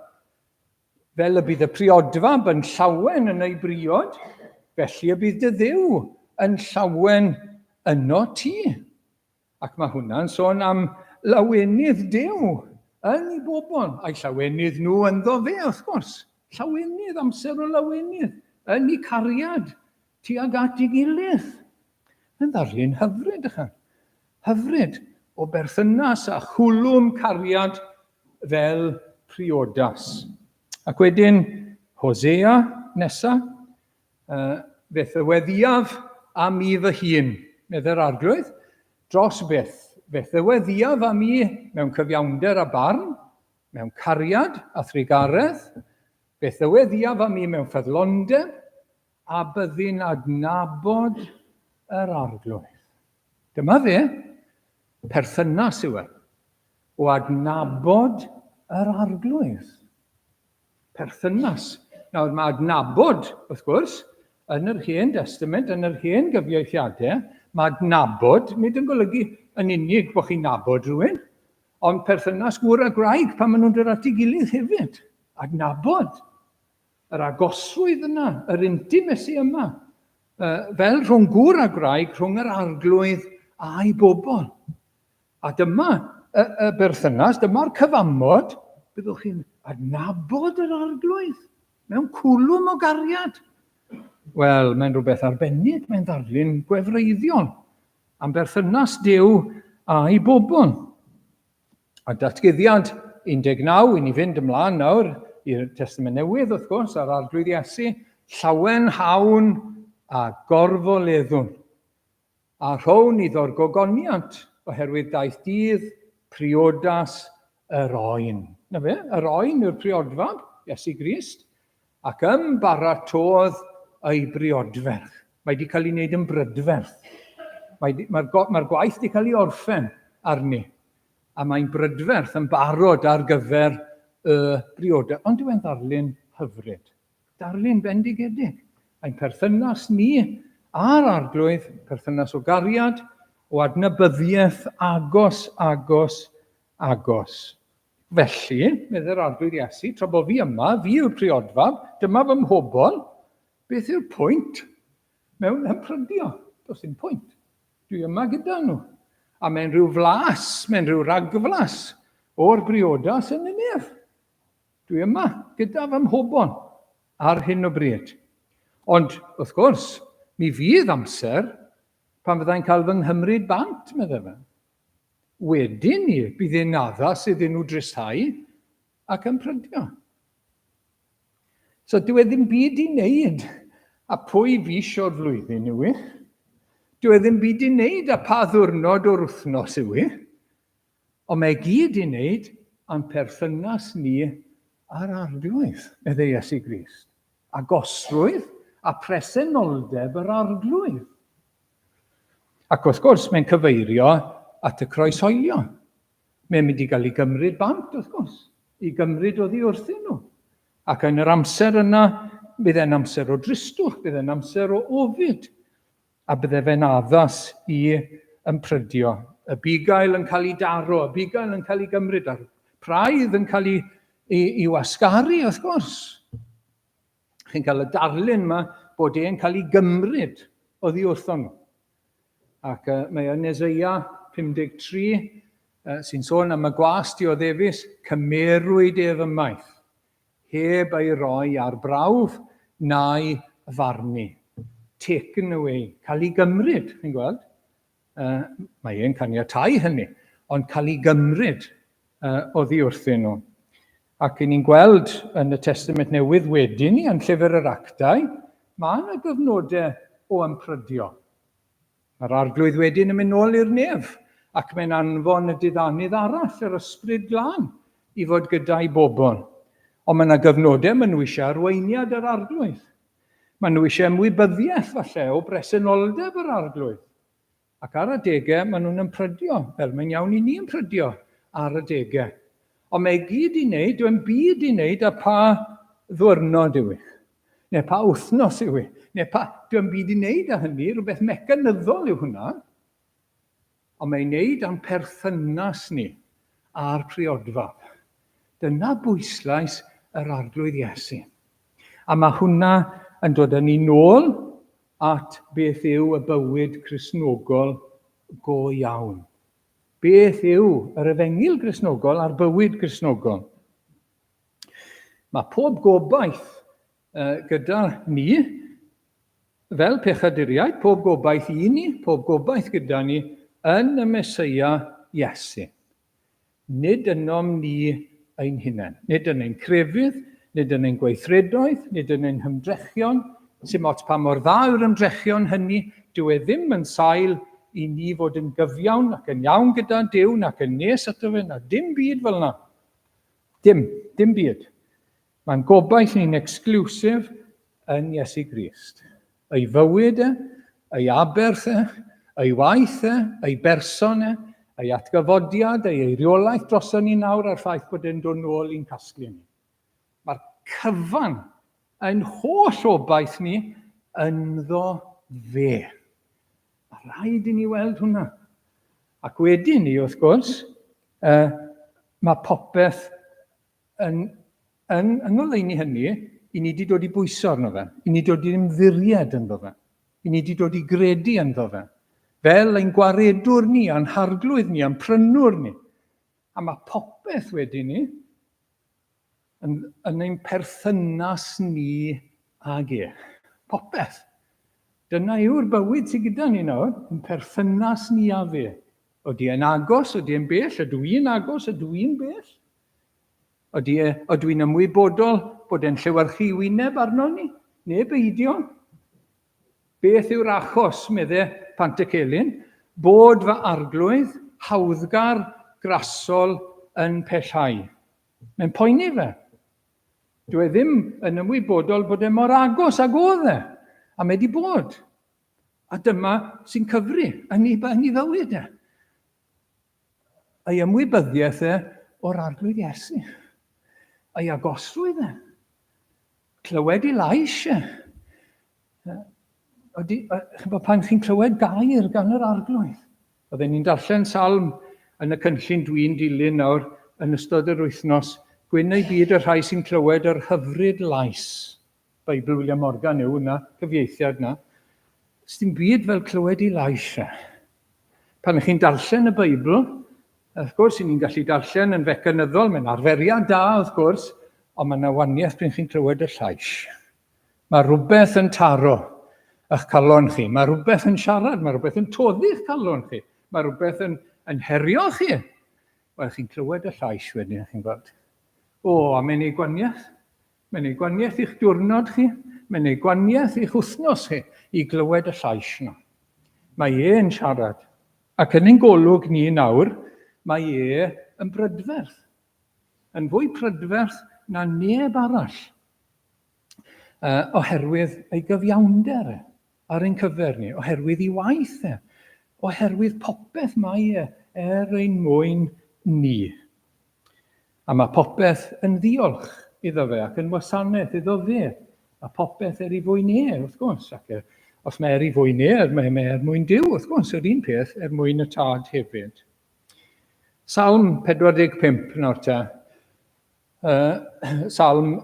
A: Fel y bydd y priodfab yn llawen yn ei briod, felly y bydd dy ddiw yn llawen yno ti. Ac mae hwnna'n sôn am lawenydd Duw yn ei bobl, a'i llawenydd nhw ynddo fe, wrth gwrs. Llawenydd, amser o lawenydd, yn ei cariad. tuag at ei gilydd. Yn ddarlun hyfryd, ychan. Hyfryd o berthynas a chwlwm cariad fel priodas. Ac wedyn Hosea nesa, Beth y weddiaf am i fy hun, meddai'r Arglwydd, dros byth. Beth y weddiaf am i mewn cyfiawnder a barn, mewn cariad a thrugaredd, beth y weddiaf am i mewn ffyddlondeb, a byddi'n adnabod yr Arglwydd. Dyma fe, perthynas yw e, o adnabod yr Arglwydd. Perthynas. Nawr, mae adnabod, wrth gwrs, yn yr Hen Destament, yn yr hen gyfieithiadau, mae adnabod nid yn golygu yn unig bod chi'n nabod rhywun, ond perthynas gŵr a gwraig pan maen nhw'n dod at ei gilydd hefyd. Adnabod. Yr agosrwydd yna, yr intimacy yma, fel rhwng gŵr a gwraig, rhwng yr Arglwydd a'i bobl. A dyma y, y berthynas, dyma'r cyfamod, byddwch chi'n adnabod yr Arglwydd mewn cwlwm o gariad. Wel, mae'n rhywbeth arbennig, mae'n ddarlun gwefreiddiol am berthynas Duw a'i bobl. A datguddiad 19, i ni fynd ymlaen nawr i'r Testament Newydd, wrth gwrs, a'r Arglwydd Iesu, llawen hawn a gorfoleddwn. A rhown iddo'r gogoniant, oherwydd daeth dydd priodas yr oen. Na fe, yr oen yw'r priodfab, Iesu Grist, ac ymbaratodd ei briodferch. Mae wedi cael ei wneud yn brydferth. Mae'r mae, mae gwaith wedi cael ei orffen arni, a mae'n brydferth yn barod ar gyfer y briodas. Ond yw e'n ddarlun hyfryd? Darlun bendigedig. Ein perthynas ni â'r Arglwydd, perthynas o gariad, o adnabyddiaeth agos, agos, agos. Felly, meddai'r Arglwydd Iesu, tra bo fi yma, fi yw'r priodfab, dyma fy mhobl, beth yw'r pwynt mewn ymprydio? Does dim pwynt. Dwi yma gyda nhw. A mae'n rhyw flas, mae'n rhyw ragflas o'r briodas yn y nef. Dwi yma gyda fy mhobl ar hyn o bryd. Ond, wrth gwrs, mi fydd amser pan fyddai'n cael fy nghymryd bant, meddai fe. Wedyn ni, bydd e'n addas iddyn nhw dristhau ac ymprydio. So dyw e ddim byd i wneud a pwy fis o'r flwyddyn yw i. Dyw e ddim byd i wneud a pa ddwrnod o'r wythnos yw i. Ond mae e gyd i wneud â'n perthynas ni â'r Arglwydd, meddai Iesu Grist. Agosrwydd a presenoldeb yr Arglwydd. Ac wrth gwrs, mae'n cyfeirio at y croeshoelio. Mae'n mynd i gael ei gymryd bant, wrth gwrs, i gymryd oddi wrthyn nhw. Ac yn yr amser yna, bydd e'n amser o dristwch, bydd e'n amser o ofid. A bydde fe'n addas i ymprydio. Y bugail yn cael ei daro, y bugail yn cael ei gymryd, a'r praidd yn cael ei, ei, ei wasgaru, wrth gwrs. Chi'n cael y darlun yma bod e'n cael ei gymryd oddi wrthon nhw. Ac mae yn Ezeia 53, sy'n sôn am y gwas dioddefus, cymerwyd ef ymaith. heb ei roi ar brawf na'i farnu. Taken away, cael ei gymryd, chi'n gweld? Mae e'n caniatáu hynny, ond cael ei gymryd oddi wrthyn nhw. Ac i ni'n gweld yn y Testament Newydd wedyn ni, yn Llyfr yr Actau, mae yna gyfnodau o ymprydio. Mae'r Arglwydd wedyn yn mynd nôl i'r nef, ac mae'n anfon y diddanydd arall, yr Ysbryd Glân, i fod gyda'i bobl. Ond mae yna gyfnodau maen nhw eisiau arweiniad yr Arglwydd. Maen nhw eisiau ymwybyddiaeth, falle, o bresenoldeb yr Arglwydd. Ac ar adegau, maen nhw'n ymprydio, fel mae'n iawn i ni ymprydio ar adegau. Ond mae i gyd i wneud, dwi'n byd i wneud â pa ddwrnod yw i. Neu pa wythnos yw i. Neu pa... Dwi'n byd i wneud â hynny, rhywbeth mecanyddol yw hwnna. Ond mae'n wneud â'n perthynas ni a'r priodfab. Dyna bwyslais yr Arglwydd Iesu. A mae hwnna yn dod â ni nôl at beth yw y bywyd Cristnogol go iawn. Beth yw yr efengyl Gristnogol a'r bywyd Gristnogol? Mae pob gobaith gyda ni fel pechaduriaid, pob gobaith i ni, pob gobaith gyda ni, yn y Meseia Iesu. Nid ynom ni ein hunain. Nid yn ein crefydd, nid yn ein gweithredoedd, nid yn ein hymdrechion. Sim ots pa mor dda yw'r ymdrechion hynny, dyw e ddim yn sail i ni fod yn gyfiawn ac yn iawn gyda Duw nac yn nes ato fe, na dim byd fel yna. Dim, dim byd. Mae'n gobaith ni'n exclusive yn Iesu Grist. Ei fywyd e, ei aberth e, ei waith e, ei berson e, ei atgyfodiad, ei eiriolaeth droson ni nawr a'r ffaith bod e'n dod nôl i'n casglu ni. Mae'r cyfan, ein holl obaith ni, ynddo fe. Mae rhaid i ni weld hwnna. Ac wedyn ni, wrth gwrs, uh, mae popeth Yn, yn, yng ngoleuni hynny, i ni wedi dod i bwyso arno fe, i ni dod i ymddiried ynddo fe, i ni wedi dod i gredu ynddo fe, fel ein gwaredwr ni, a'n harglwydd ni, a'n prynwr ni. A mae popeth wedi ni yn, yn ein perthynas ni ag e. Popeth. Dyna yw'r bywyd sydd gyda ni nawr, yn perthynas ni â fe. Ydy e'n agos, ydy e'n bell, ydw i'n agos, ydw i'n bell? Ydy e, ydw i'n ymwybodol bod e'n llewyrchu wyneb arno ni? Neu beidio? Beth yw'r achos, medde Pantycelyn, bod fy arglwydd hawddgar grasol yn pellhau? Mae'n poeni fe. Dwi e ddim yn ymwybodol bod e mor agos ag oedd e. A mae wedi bod. A dyma sy'n cyfri yn ei, yn ei fywyd e. Ei ymwybyddiaeth e o'r Arglwydd Iesu. Ei agosrwydd e. Clywed ei lais e. Ydy, chybod, pan chi'n clywed gair gan yr Arglwydd. Oedden ni'n darllen salm yn y cynllun dwi'n dilyn nawr yn ystod yr wythnos. Gwyn ei byd y rhai sy'n clywed yr hyfryd lais. Beibl William Morgan yw hwnna, cyfieithiad na. Sdim byd fel clywed i lais e. Pan ych chi'n darllen y Beibl, wrth gwrs, ni'n gallu darllen yn fecanyddol, mae'n arferiad da, wrth gwrs, ond mae yna waniaeth pryd chi'n clywed y llais. Mae rhywbeth yn taro eich calon chi, mae rhywbeth yn siarad, mae rhywbeth yn toddi'ch calon chi, mae rhywbeth yn, yn herio chi. Wel, chi'n clywed y llais wedyn, chi'n gweld. O, a mae'n ei gwaniaeth. Mae'n ei gwaniaeth i'ch diwrnod chi, mae'n ei gwaniaeth i'ch wythnos chi i glywed y llais yna. Mae e'n siarad. Ac yn ein golwg ni nawr, mae e yn brydferth. Yn fwy prydferth na neb arall. Uh, oherwydd ei gyfiawnder e ar ein cyfer ni, oherwydd ei waith e, oherwydd popeth mae e er ein mwyn ni. A mae popeth yn ddiolch iddo fe ac yn wasanaeth iddo fe. A popeth er ei fwyn e, wrth gwrs. Ac er, os mae er ei fwyn e, mae, mae er mwyn Duw, wrth gwrs, yr un peth, er mwyn y tad hefyd. Salm 45 nawr te. Uh, salm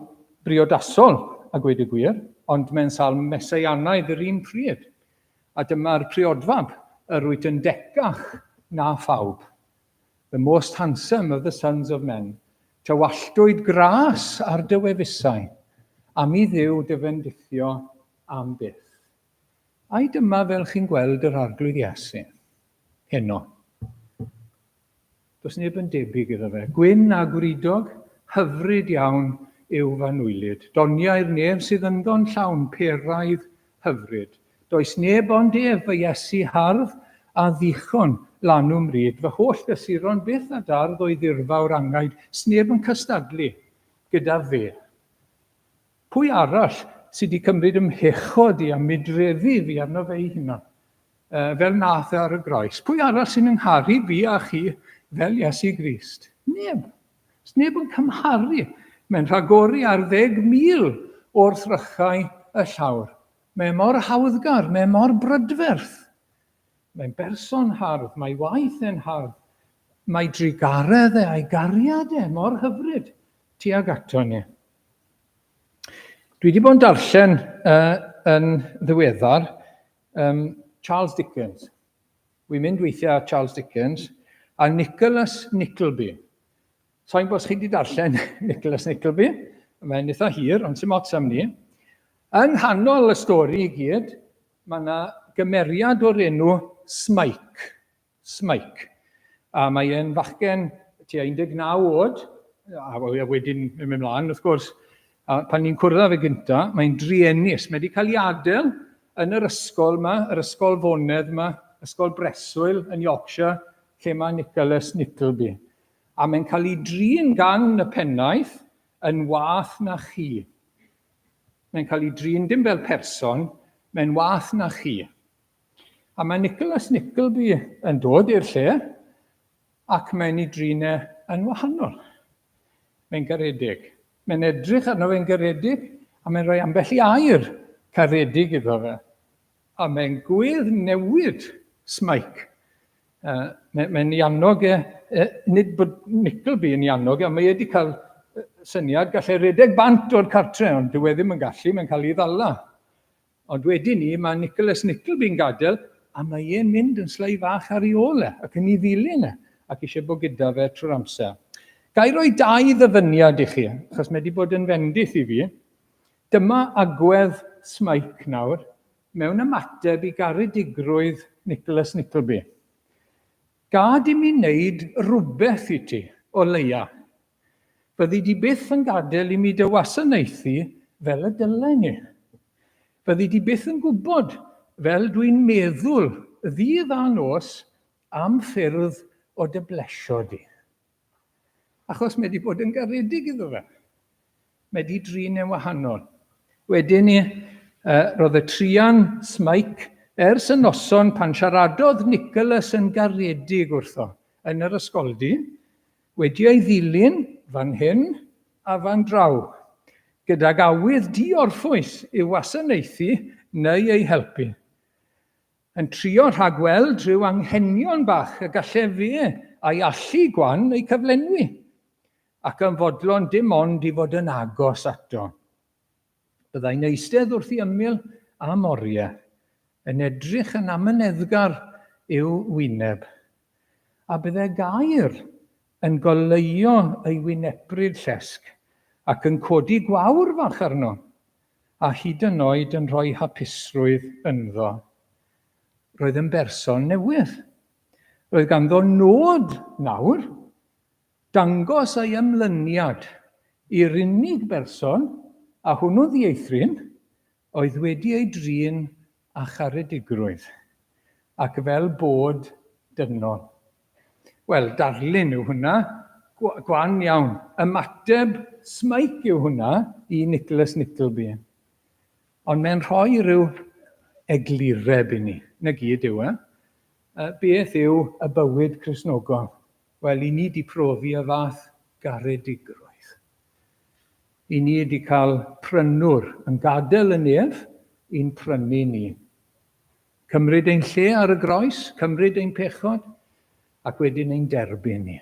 A: briodasol, a gweud y gwir, ond mae'n salm meseianaidd yr un pryd. A dyma'r priodfab, yr wyt yn decach na phawb. The most handsome of the sons of men. Tywalltwyd gras ar dy wefusau, am i Dduw dy fendithio am byth. Ai dyma fel chi'n gweld yr Arglwydd Iesu? Heno. Does neb yn debyg iddo fe. Gwyn a gwridog, hyfryd iawn yw fanwylyd. Doniau'r nef sydd ynddo'n llawn peraidd hyfryd. Does neb ond ef, fy Iesu hardd, a ddichon lanw mryd, fy holl gysuron byth a dardd o'i ddirfawr angaid, sneb yn cystadlu gyda fe. Pwy arall sydd wedi cymryd ym mhechod i a mudreddu fi arno fe'i hunan, fel nath e ar y groes? Pwy arall sy'n yngharu fi a chi fel Iesu Grist? Neb. Sneb yn cymharu. Mae'n rhagori ar 10,000 o'r thrychau y llawr. Mae e mor hawddgar, mae e mor brydferth. Mae'n berson hardd, mae waith e'n hardd. Mae drugaredd e a'i gariad e mor hyfryd tuag ato ni. Dwi wedi bod yn darllen uh, yn ddiweddar um, Charles Dickens. Wi'n mynd weithiau at Charles Dickens a Nicholas Nickleby. Sa'n gwybod os chi wedi darllen Nicholas Nickleby, mae'n eitha hir, ond sy'n ots am ni. Yng nghanol y stori i gyd, mae yna gymeriad o'r enw Smike. Smike. A mae e'n fachgen tua 19 oed, a wedyn yn mynd mlaen, wrth gwrs, a pan ni'n cwrdd â fe gynta, mae'n druenus. Mae wedi cael ei adael yn yr ysgol yma, yr ysgol fonedd yma, ysgol breswyl yn Yorkshire, lle mae Nicholas Nickleby. A mae'n cael ei drin gan y pennaeth yn wath na chi. Mae'n cael ei drin dim fel person, mae'n wath na chi. A mae Nicholas Nickleby yn dod i'r lle ac mae'n ei drin e yn wahanol. Mae'n garedig. Mae'n edrych arno fe'n garedig a mae'n rhoi ambell i air caredig iddo fe. A mae'n gwedd newid Smike. Uh, Mae'n mae ei annog e, e, nid bod Nickleby yn ei annog e, ond mae e wedi cael syniad gallai redeg bant o'r cartre, ond dyw e ddim yn gallu, mae'n cael ei ddala. Ond wedyn ni, mae Nicholas Nickleby'n gadael, a mae e'n mynd yn slei fach ar ei ôl e, ac yn ei ddilyn e, ac eisiau bod gyda fe trwy'r amser. Ga i roi dau ddyfyniad i chi, achos mae wedi bod yn fendith i fi. Dyma agwedd Smike nawr, mewn ymateb i garedigrwydd Nicholas Nickleby. Gad i mi wneud rhywbeth i ti, o leia. Fyddi di byth yn gadael i mi dy wasanaethu fel y dylen i. Fyddi di byth yn gwybod fel dwi'n meddwl ddydd a nos am ffyrdd o dy blesio di. Achos mae wedi bod yn garedig iddo fe. Mae wedi drin e'n wahanol. Wedyn ni, uh, roedd y trian Smike ers y noson pan siaradodd Nicholas yn garedig wrtho yn yr ysgoldy, wedi ei ddilyn fan hyn a fan draw, gydag awydd di-orffwys i'w wasanaethu neu ei helpu. Yn trio rhagweld rhyw anghenion bach y gallai fe a'i allu gwan eu cyflenwi, ac yn fodlon dim ond i fod yn agos ato. Byddai'n eistedd wrth ei ymyl am oriau, yn edrych yn amyneddgar i'w wyneb, a byddai gair yn goleuo ei wynebryd llesg ac yn codi gwawr fach arno, a hyd yn oed yn rhoi hapusrwydd ynddo. Roedd yn berson newydd. Roedd ganddo nod nawr, dangos ei ymlyniad i'r unig berson, a hwnnw'n ddieithryn, oedd wedi ei drin â charedigrwydd, ac fel bod dynol. Wel, darlun yw hwnna, gwan iawn. Ymateb Smike yw hwnna i Nicholas Nickleby. Ond mae'n rhoi rhyw eglureb i ni, na gyd yw e. Beth yw y bywyd Cristnogol? Wel, i ni di profi y fath garedigrwydd. I ni di cael prynwr yn gadael y nef i'n prynu ni. Cymryd ein lle ar y groes, cymryd ein pechod, ac wedyn ein derbyn ni.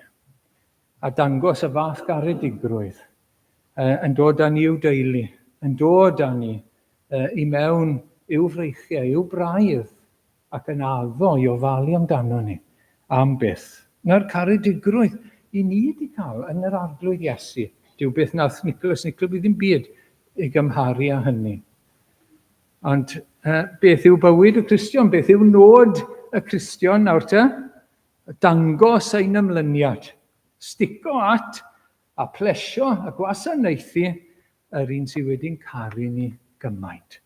A: A dangos y fath garedigrwydd yn dod â ni i'w deulu, yn dod â ni i mewn i'w freichiau, i'w braidd, ac yn addo i ofalu amdano ni am byth. Na'r caredigrwydd i ni wedi cael yn yr Arglwydd Iesu. Dyw beth nath Nicholas Nickleby ddim byd i gymharu â hynny. Ond uh, beth yw bywyd y Cristion? Beth yw nod y Cristion nawr te? Dangos ein ymlyniad. Stico at a plesio a gwasanaethu yr un sydd wedi'n caru ni gymaint.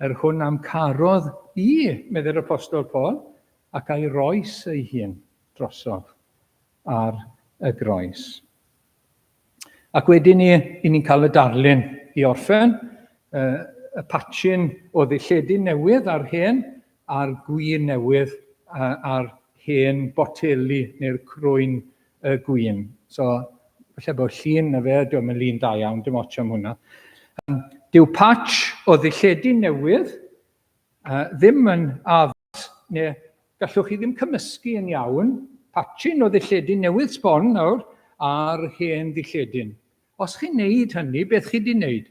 A: Yr hwn am carodd i, meddai'r Apostol Paul, ac a'i roes ei hun drosof ar y groes. Ac wedyn ni, i ni'n cael y darlun i orffen, y patchyn o ddilledyn newydd a'r hen, a'r gwin newydd a'r hen boteli neu'r crwyn y gwin. So, falle bod llun na fe, dwi'n mynd lun da iawn, dim ots am hwnna. Um, dyw patch o ddilledyn newydd ddim yn addas neu gallwch chi ddim cymysgu yn iawn patchyn o ddilledyn newydd sbon nawr a'r hen ddilledyn. Os chi'n neud hynny, beth chi di wneud?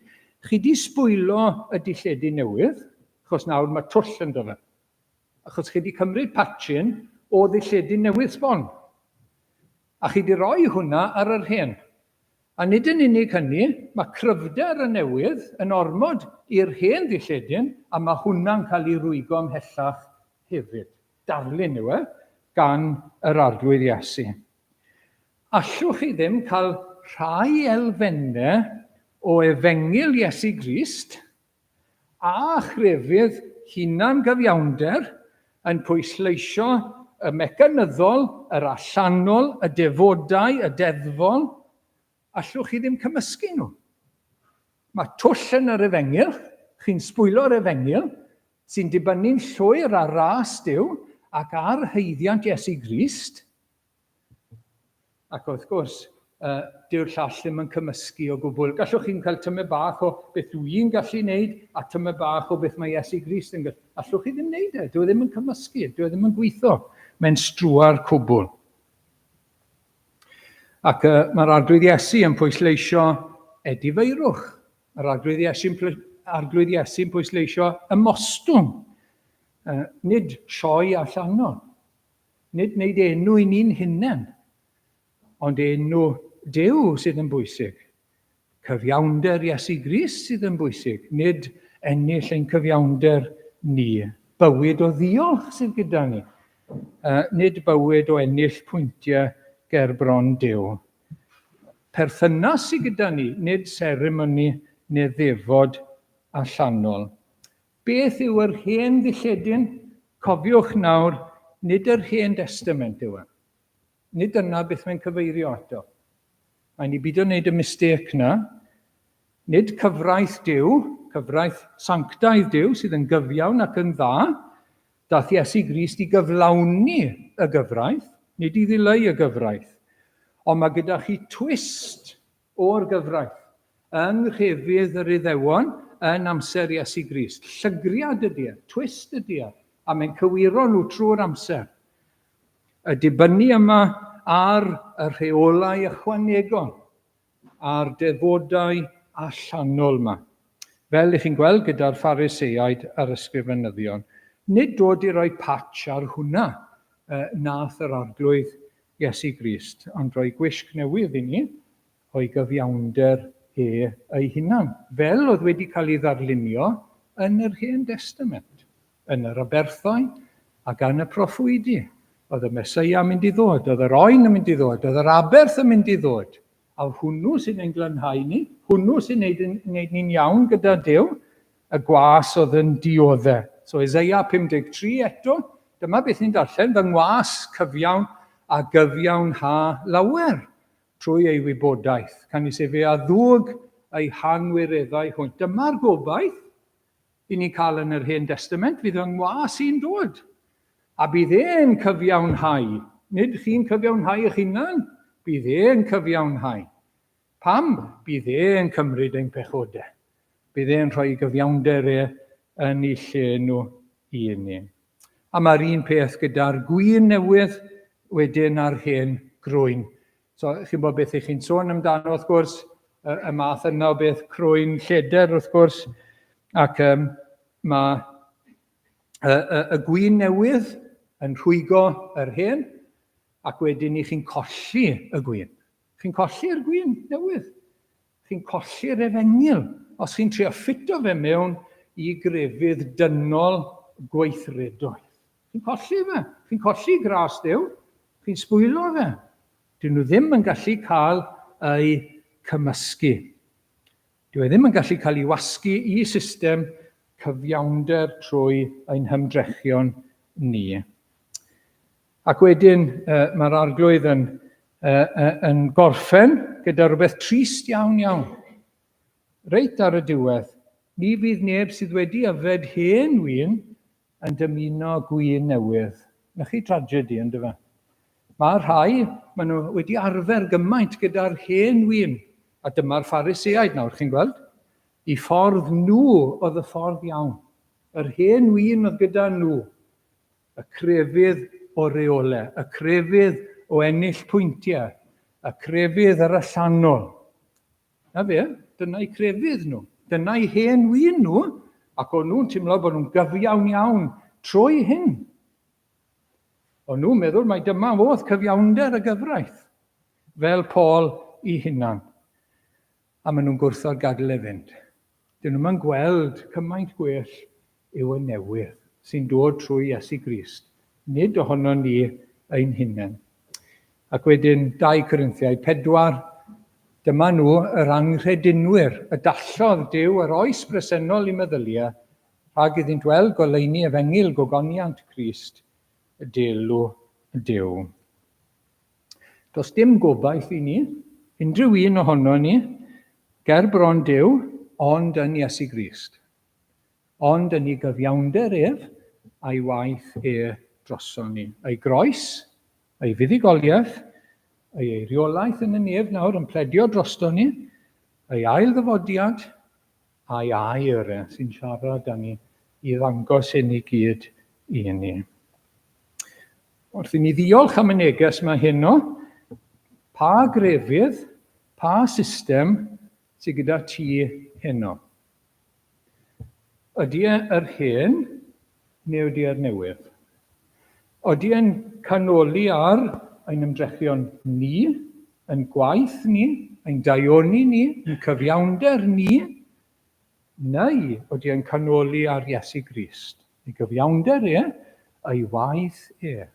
A: Chi di sbwylo y dilledyn newydd, achos nawr mae twll ynddo fe. Achos chi di cymryd patchyn o ddilledyn newydd sbon. A chi di roi hwnna ar yr hen. A nid yn unig hynny, mae cryfder y newydd yn ormod i'r hen ddilledyn a mae hwnna'n cael ei rwygo ymhellach hefyd. Darlun yw e gan yr Arglwydd Iesu. Allwch chi ddim cael rhai elfennau o efengyl Iesu Grist a chrefydd hunan-gyfiawnder yn pwysleisio y mecanyddol, yr allanol, y defodau, y deddfol, allwch chi ddim cymysgu nhw. Mae twll yn yr efengyl, chi'n sbwylo'r efengyl, sy'n dibynnu'n llwyr ar ras Duw ac ar haeddiant Iesu Grist, Ac wrth gwrs, uh, dyw'r llall ddim yn cymysgu o gwbl. Gallwch chi'n cael tymed bach o beth dw i'n gallu wneud a tymed bach o beth mae Iesu Grist yn gallu. Allwch chi ddim wneud e, dyw e ddim yn cymysgu, dyw e ddim yn gweithio. Mae'n strwa'r cwbl. Ac uh, mae'r Arglwydd Iesu yn pwysleisio edifeirwch. Mae'r Arglwydd Iesu'n Arglwydd Iesu'n pwysleisio ymostwng, uh, nid sioe allanol. Nid wneud enw i ni'n hunain, ond enw Duw sydd yn bwysig. Cyfiawnder Iesu Grist sydd yn bwysig, nid ennill ein cyfiawnder ni. Bywyd o ddiolch sydd gyda ni, nid bywyd o ennill pwyntiau ger bron Duw. Perthynas sydd gyda ni, nid seremoni neu ddefod allanol. Beth yw yr hen ddilledyn? Cofiwch nawr, nid yr Hen Destament yw e. Nid dyna beth mae'n cyfeirio ato. Mae'n i bido wneud y mistêc na. Nid cyfraith Duw, cyfraith sanctaidd Duw sydd yn gyfiawn ac yn dda. Dath Iesu Grist i gyflawni y gyfraith, nid i ddileu y gyfraith. Ond mae gyda chi twist o'r gyfraith, yng nghrefydd yr Iddewon yn amser Iesu Grist. Llygriad ydy e, twist ydy e, a mae'n cywiro nhw trwy'r amser. Y dibynnu yma ar y rheolau ychwanegol a'r defodau allanol yma. Fel ych chi'n gweld gyda'r Phariseaid a'r ysgrifenyddion, nid dod i roi patch ar hwnna nath yr Arglwydd Iesu Grist, ond rhoi gwisg newydd i ni o'i gyfiawnder e ei hunan, fel oedd wedi cael ei ddarlunio yn yr Hen Destament, yn yr aberthau a gan y proffwydi. Oedd y Meseia yn mynd i ddod, oedd yr oen yn mynd i ddod, oedd yr aberth yn mynd i ddod. A hwnnw sy'n ein glanhau ni, hwnnw sy'n neud, neud ni'n iawn gyda Duw, y gwas oedd yn diodde. So Isaiah 53 eto, dyma beth ni'n darllen, fy ngwas cyfiawn a gyfiawn ha lawer trwy ei wybodaeth, canys efe a ddwg ei hanwireddau hwynt. Dyma'r gobaith i ni'n cael yn yr Hen Destament, fydd fy ngwas i'n dod, a bydd e'n cyfiawnhau. Nid chi'n cyfiawnhau eich hunan, bydd e'n cyfiawnhau. Pam? Bydd e'n cymryd ein pechodau. Bydd e'n rhoi gyfiawnder e yn ei lle nhw i ni. A mae'r un peth gyda'r gwin newydd wedyn a'r hen grwyn. So, chi'n bod beth ych chi'n sôn amdano, wrth gwrs, y, y math yna o beth crwyn lledr, wrth gwrs, ac um, mae y, y, y gwin newydd yn rhwygo yr hen, ac wedyn i chi'n colli y gwin. Chi'n colli'r gwin newydd. Chi'n colli'r efengyl os chi'n trio ffito fe mewn i grefydd dynol gweithredoedd. Chi'n colli fe. Chi'n colli gras Duw. Chi'n sbwylo fe. Dyn nhw ddim yn gallu cael eu cymysgu. Dyw e ddim yn gallu cael ei wasgu i system cyfiawnder trwy ein hymdrechion ni. Ac wedyn mae'r arglwydd yn, yn gorffen gyda rhywbeth trist iawn iawn. Reit ar y diwedd, ni fydd neb sydd wedi yfed hen win yn dymuno gwin newydd. Na chi tragedy, yn dyfa. Mae rhai, maen nhw wedi arfer gymaint gyda'r hen win. A dyma'r Phariseaid nawr, chi'n gweld? I ffordd nhw oedd y ffordd iawn. Yr hen win oedd gyda nhw. Y crefydd o reole, y crefydd o ennill pwyntiau, y crefydd yr allanol. Na fe, dyna'i crefydd nhw, dyna'i hen win nhw, ac o'n nhw'n teimlo bod nhw'n gyfiawn iawn trwy hyn. O'n nhw'n meddwl mai dyma oedd cyfiawnder y gyfraith, fel Paul i hunan. A maen nhw'n gwrthod gadael e fynd. Dyn nhw'm yn gweld cymaint gwell yw y newydd sy'n dod trwy Iesu Grist, nid ohonon ni ein hunain. Ac wedyn 2 Corinthiaid 4, dyma nhw yr anghredinwyr y dallodd Duw yr oes bresennol i meddyliau, rhag iddynt weld goleuni efengyl gogoniant Crist, delw Duw. Does dim gobaith i ni, unrhyw un ohono ni, ger bron Duw, ond yn Iesu Grist. Ond yn ei gyfiawnder ef, a'i waith e droson ni. Ei groes, ei fuddugoliaeth, ei eiriolaeth yn y nef nawr yn pledio drosto ni, ei ail ddyfodiad, a'i air e sy'n siarad â ni i ddangos hyn i gyd i ni. Wrth i ni ddiolch am y neges mae heno, pa grefydd, pa system sydd gyda ti heno? Ydy e yr hen neu ydy e'r newydd? Ydy e'n canoli ar ein ymdrechion ni, ein gwaith ni, ein daioni ni, ein cyfiawnder ni, neu ydy e'n canoli ar Iesu Grist, ei gyfiawnder e, ei waith e?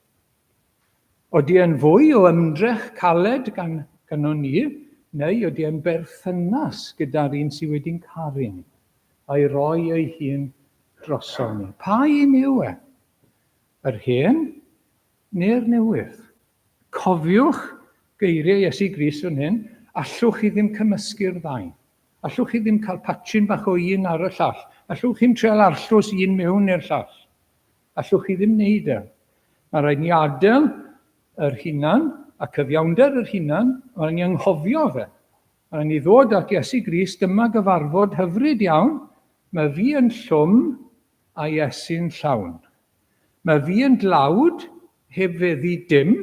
A: Odi e'n fwy o ymdrech caled gan gynnon ni, neu odi e'n berthynas gyda'r un sydd wedi'n caru ni, a'i roi ei hun droson ni? Pa un yw e? Yr hen neu'r newydd? Cofiwch geiriau Iesu Grist fan hyn, allwch chi ddim cymysgu'r ddau. Allwch chi ddim cael patchyn bach o un ar y llall. Allwch chi'm trial arllwys un mewn i'r llall. Allwch chi ddim wneud e. Mae'n rhaid ni adael yr hunan a cyfiawnder yr hunan, mae'n rhaid ni anghofio fe. Mae'n rhaid ni ddod at Iesu Grist, dyma gyfarfod hyfryd iawn, mae fi yn llwm a Iesu'n llawn. Mae fi yn dlawd heb feddu dim,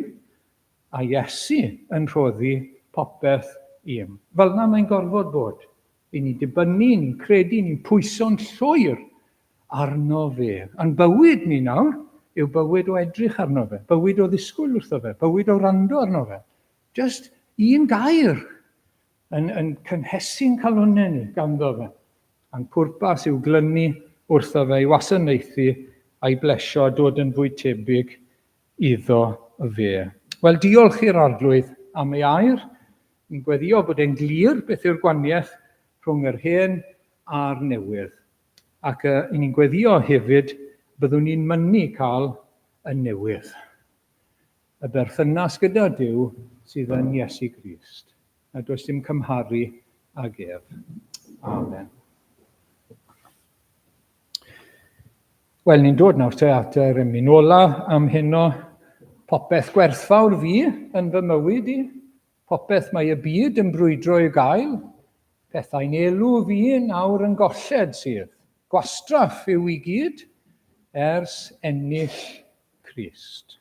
A: a Iesu yn rhoddi popeth i'm. Fel yna mae'n gorfod bod. I ni'n dibynnu, ni'n credu, ni'n pwyso'n llwyr arno fe. A'n bywyd ni nawr yw bywyd o edrych arno fe, bywyd o ddisgwyl wrtho fe, bywyd o wrando arno fe. Just un gair yn, yn cynhesu'n calonnau ni ganddo fe. A'n pwrpas yw glynu wrtho fe i wasanaethu a'i blesio a dod yn fwy tebyg iddo fe. Wel, diolch i'r Arglwydd am ei air. Ni'n gweddio bod e'n glir beth yw'r gwaniaeth rhwng yr hen a'r newydd. Ac uh, i ni'n gweddio hefyd, byddwn ni'n mynnu cael y newydd. Y berthynas gyda Duw sydd yn Iesu Grist. A does dim cymharu ag ef. Amen. Wel, ni'n dod nawr te at yr emyn ola am heno. Popeth gwerthfawr fi yn fy mywyd i. Popeth mae y byd yn brwydro i'w gael, pethau'n elw fi nawr yn golled sydd. Gwastraff yw i gyd ers ennill Crist.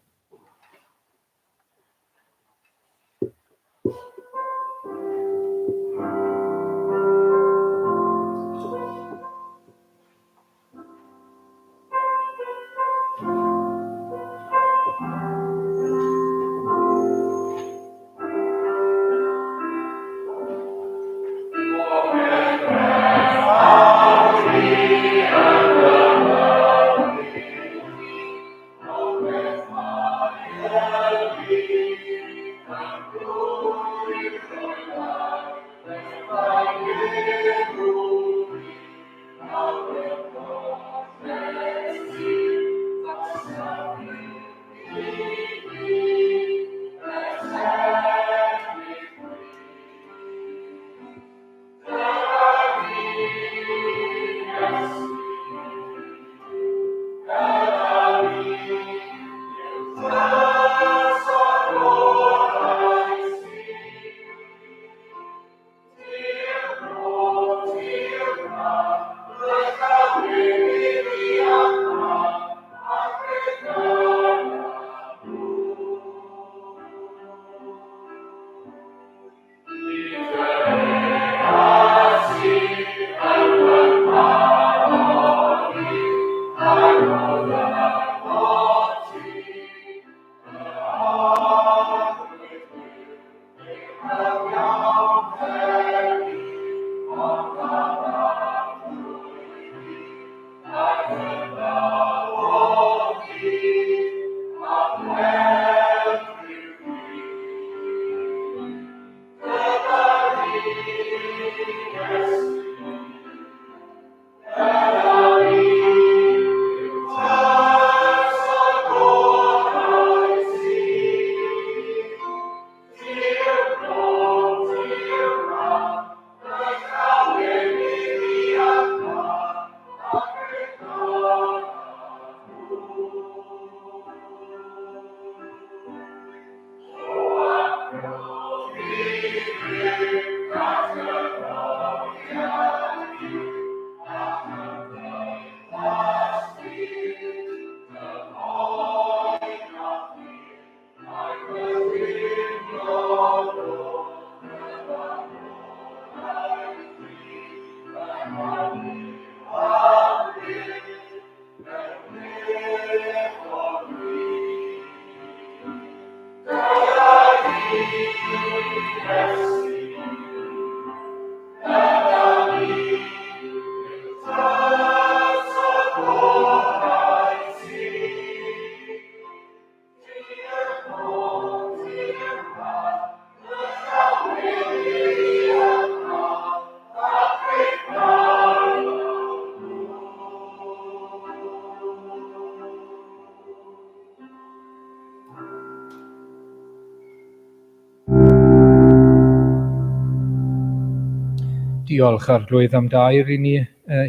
A: Diolch Arglwydd am dair i ni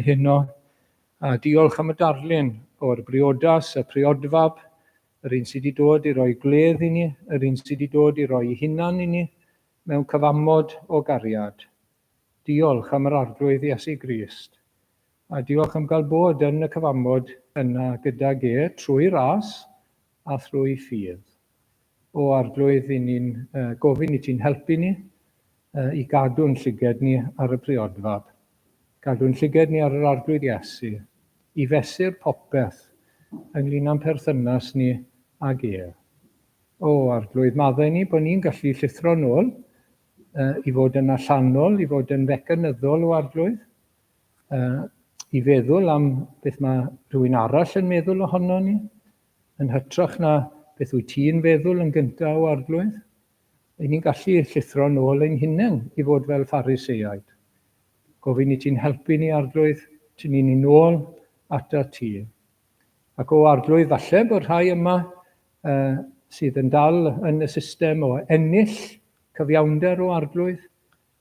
A: heno, a diolch am y darlun o'r briodas, y priodfab, yr un sydd wedi dod i roi gwledd i ni, yr un sydd wedi dod i roi ei hunan i ni mewn cyfamod o gariad. Diolch am yr Arglwydd Iesu Grist, a diolch am gael bod yn y cyfamod yna gydag e trwy ras a thrwy ffydd. O Arglwydd, i ni'n gofyn i ti'n helpu ni i gadw'n llyged ni ar y priodfab. Gadw'n llyged ni ar yr Arglwydd Iesu, i fesur popeth ynglyn â'n perthynas ni ag e. O Arglwydd, maddau ni bod ni'n gallu llithro nôl i fod yn allanol, i fod yn fecanyddol o Arglwydd, i feddwl am beth mae rhywun arall yn meddwl ohono ni, Yn hytrach na beth wyt ti'n feddwl yn gyntaf, o Arglwydd? Ry'n ni'n gallu llithro nôl ein hunain i fod fel Phariseaid. Gofyn i ti'n helpu ni, Arglwydd, tynnu ni nôl atat ti. Ac o Arglwydd, falle bod rhai yma uh, sydd yn dal yn y system o ennill cyfiawnder o Arglwydd,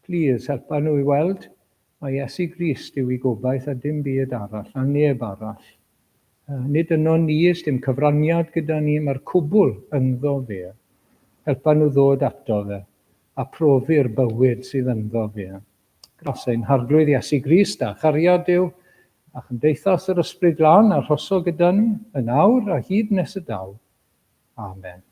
A: Plîs, helpa nhw i weld mai Iesu Grist yw eu gobaith a dim byd arall, a neb arall. Nid yno ni, sdim cyfraniad gyda ni, mae'r cwbl ynddo fe. Helpa nhw ddod ato fe, a profi'r bywyd sydd ynddo fe. Gras ein Harglwydd Iesu Grist a chariad Duw, a chymdeithas yr Ysbryd Glân arhoso gyda ni, yn awr a hyd nes y daw. Amen.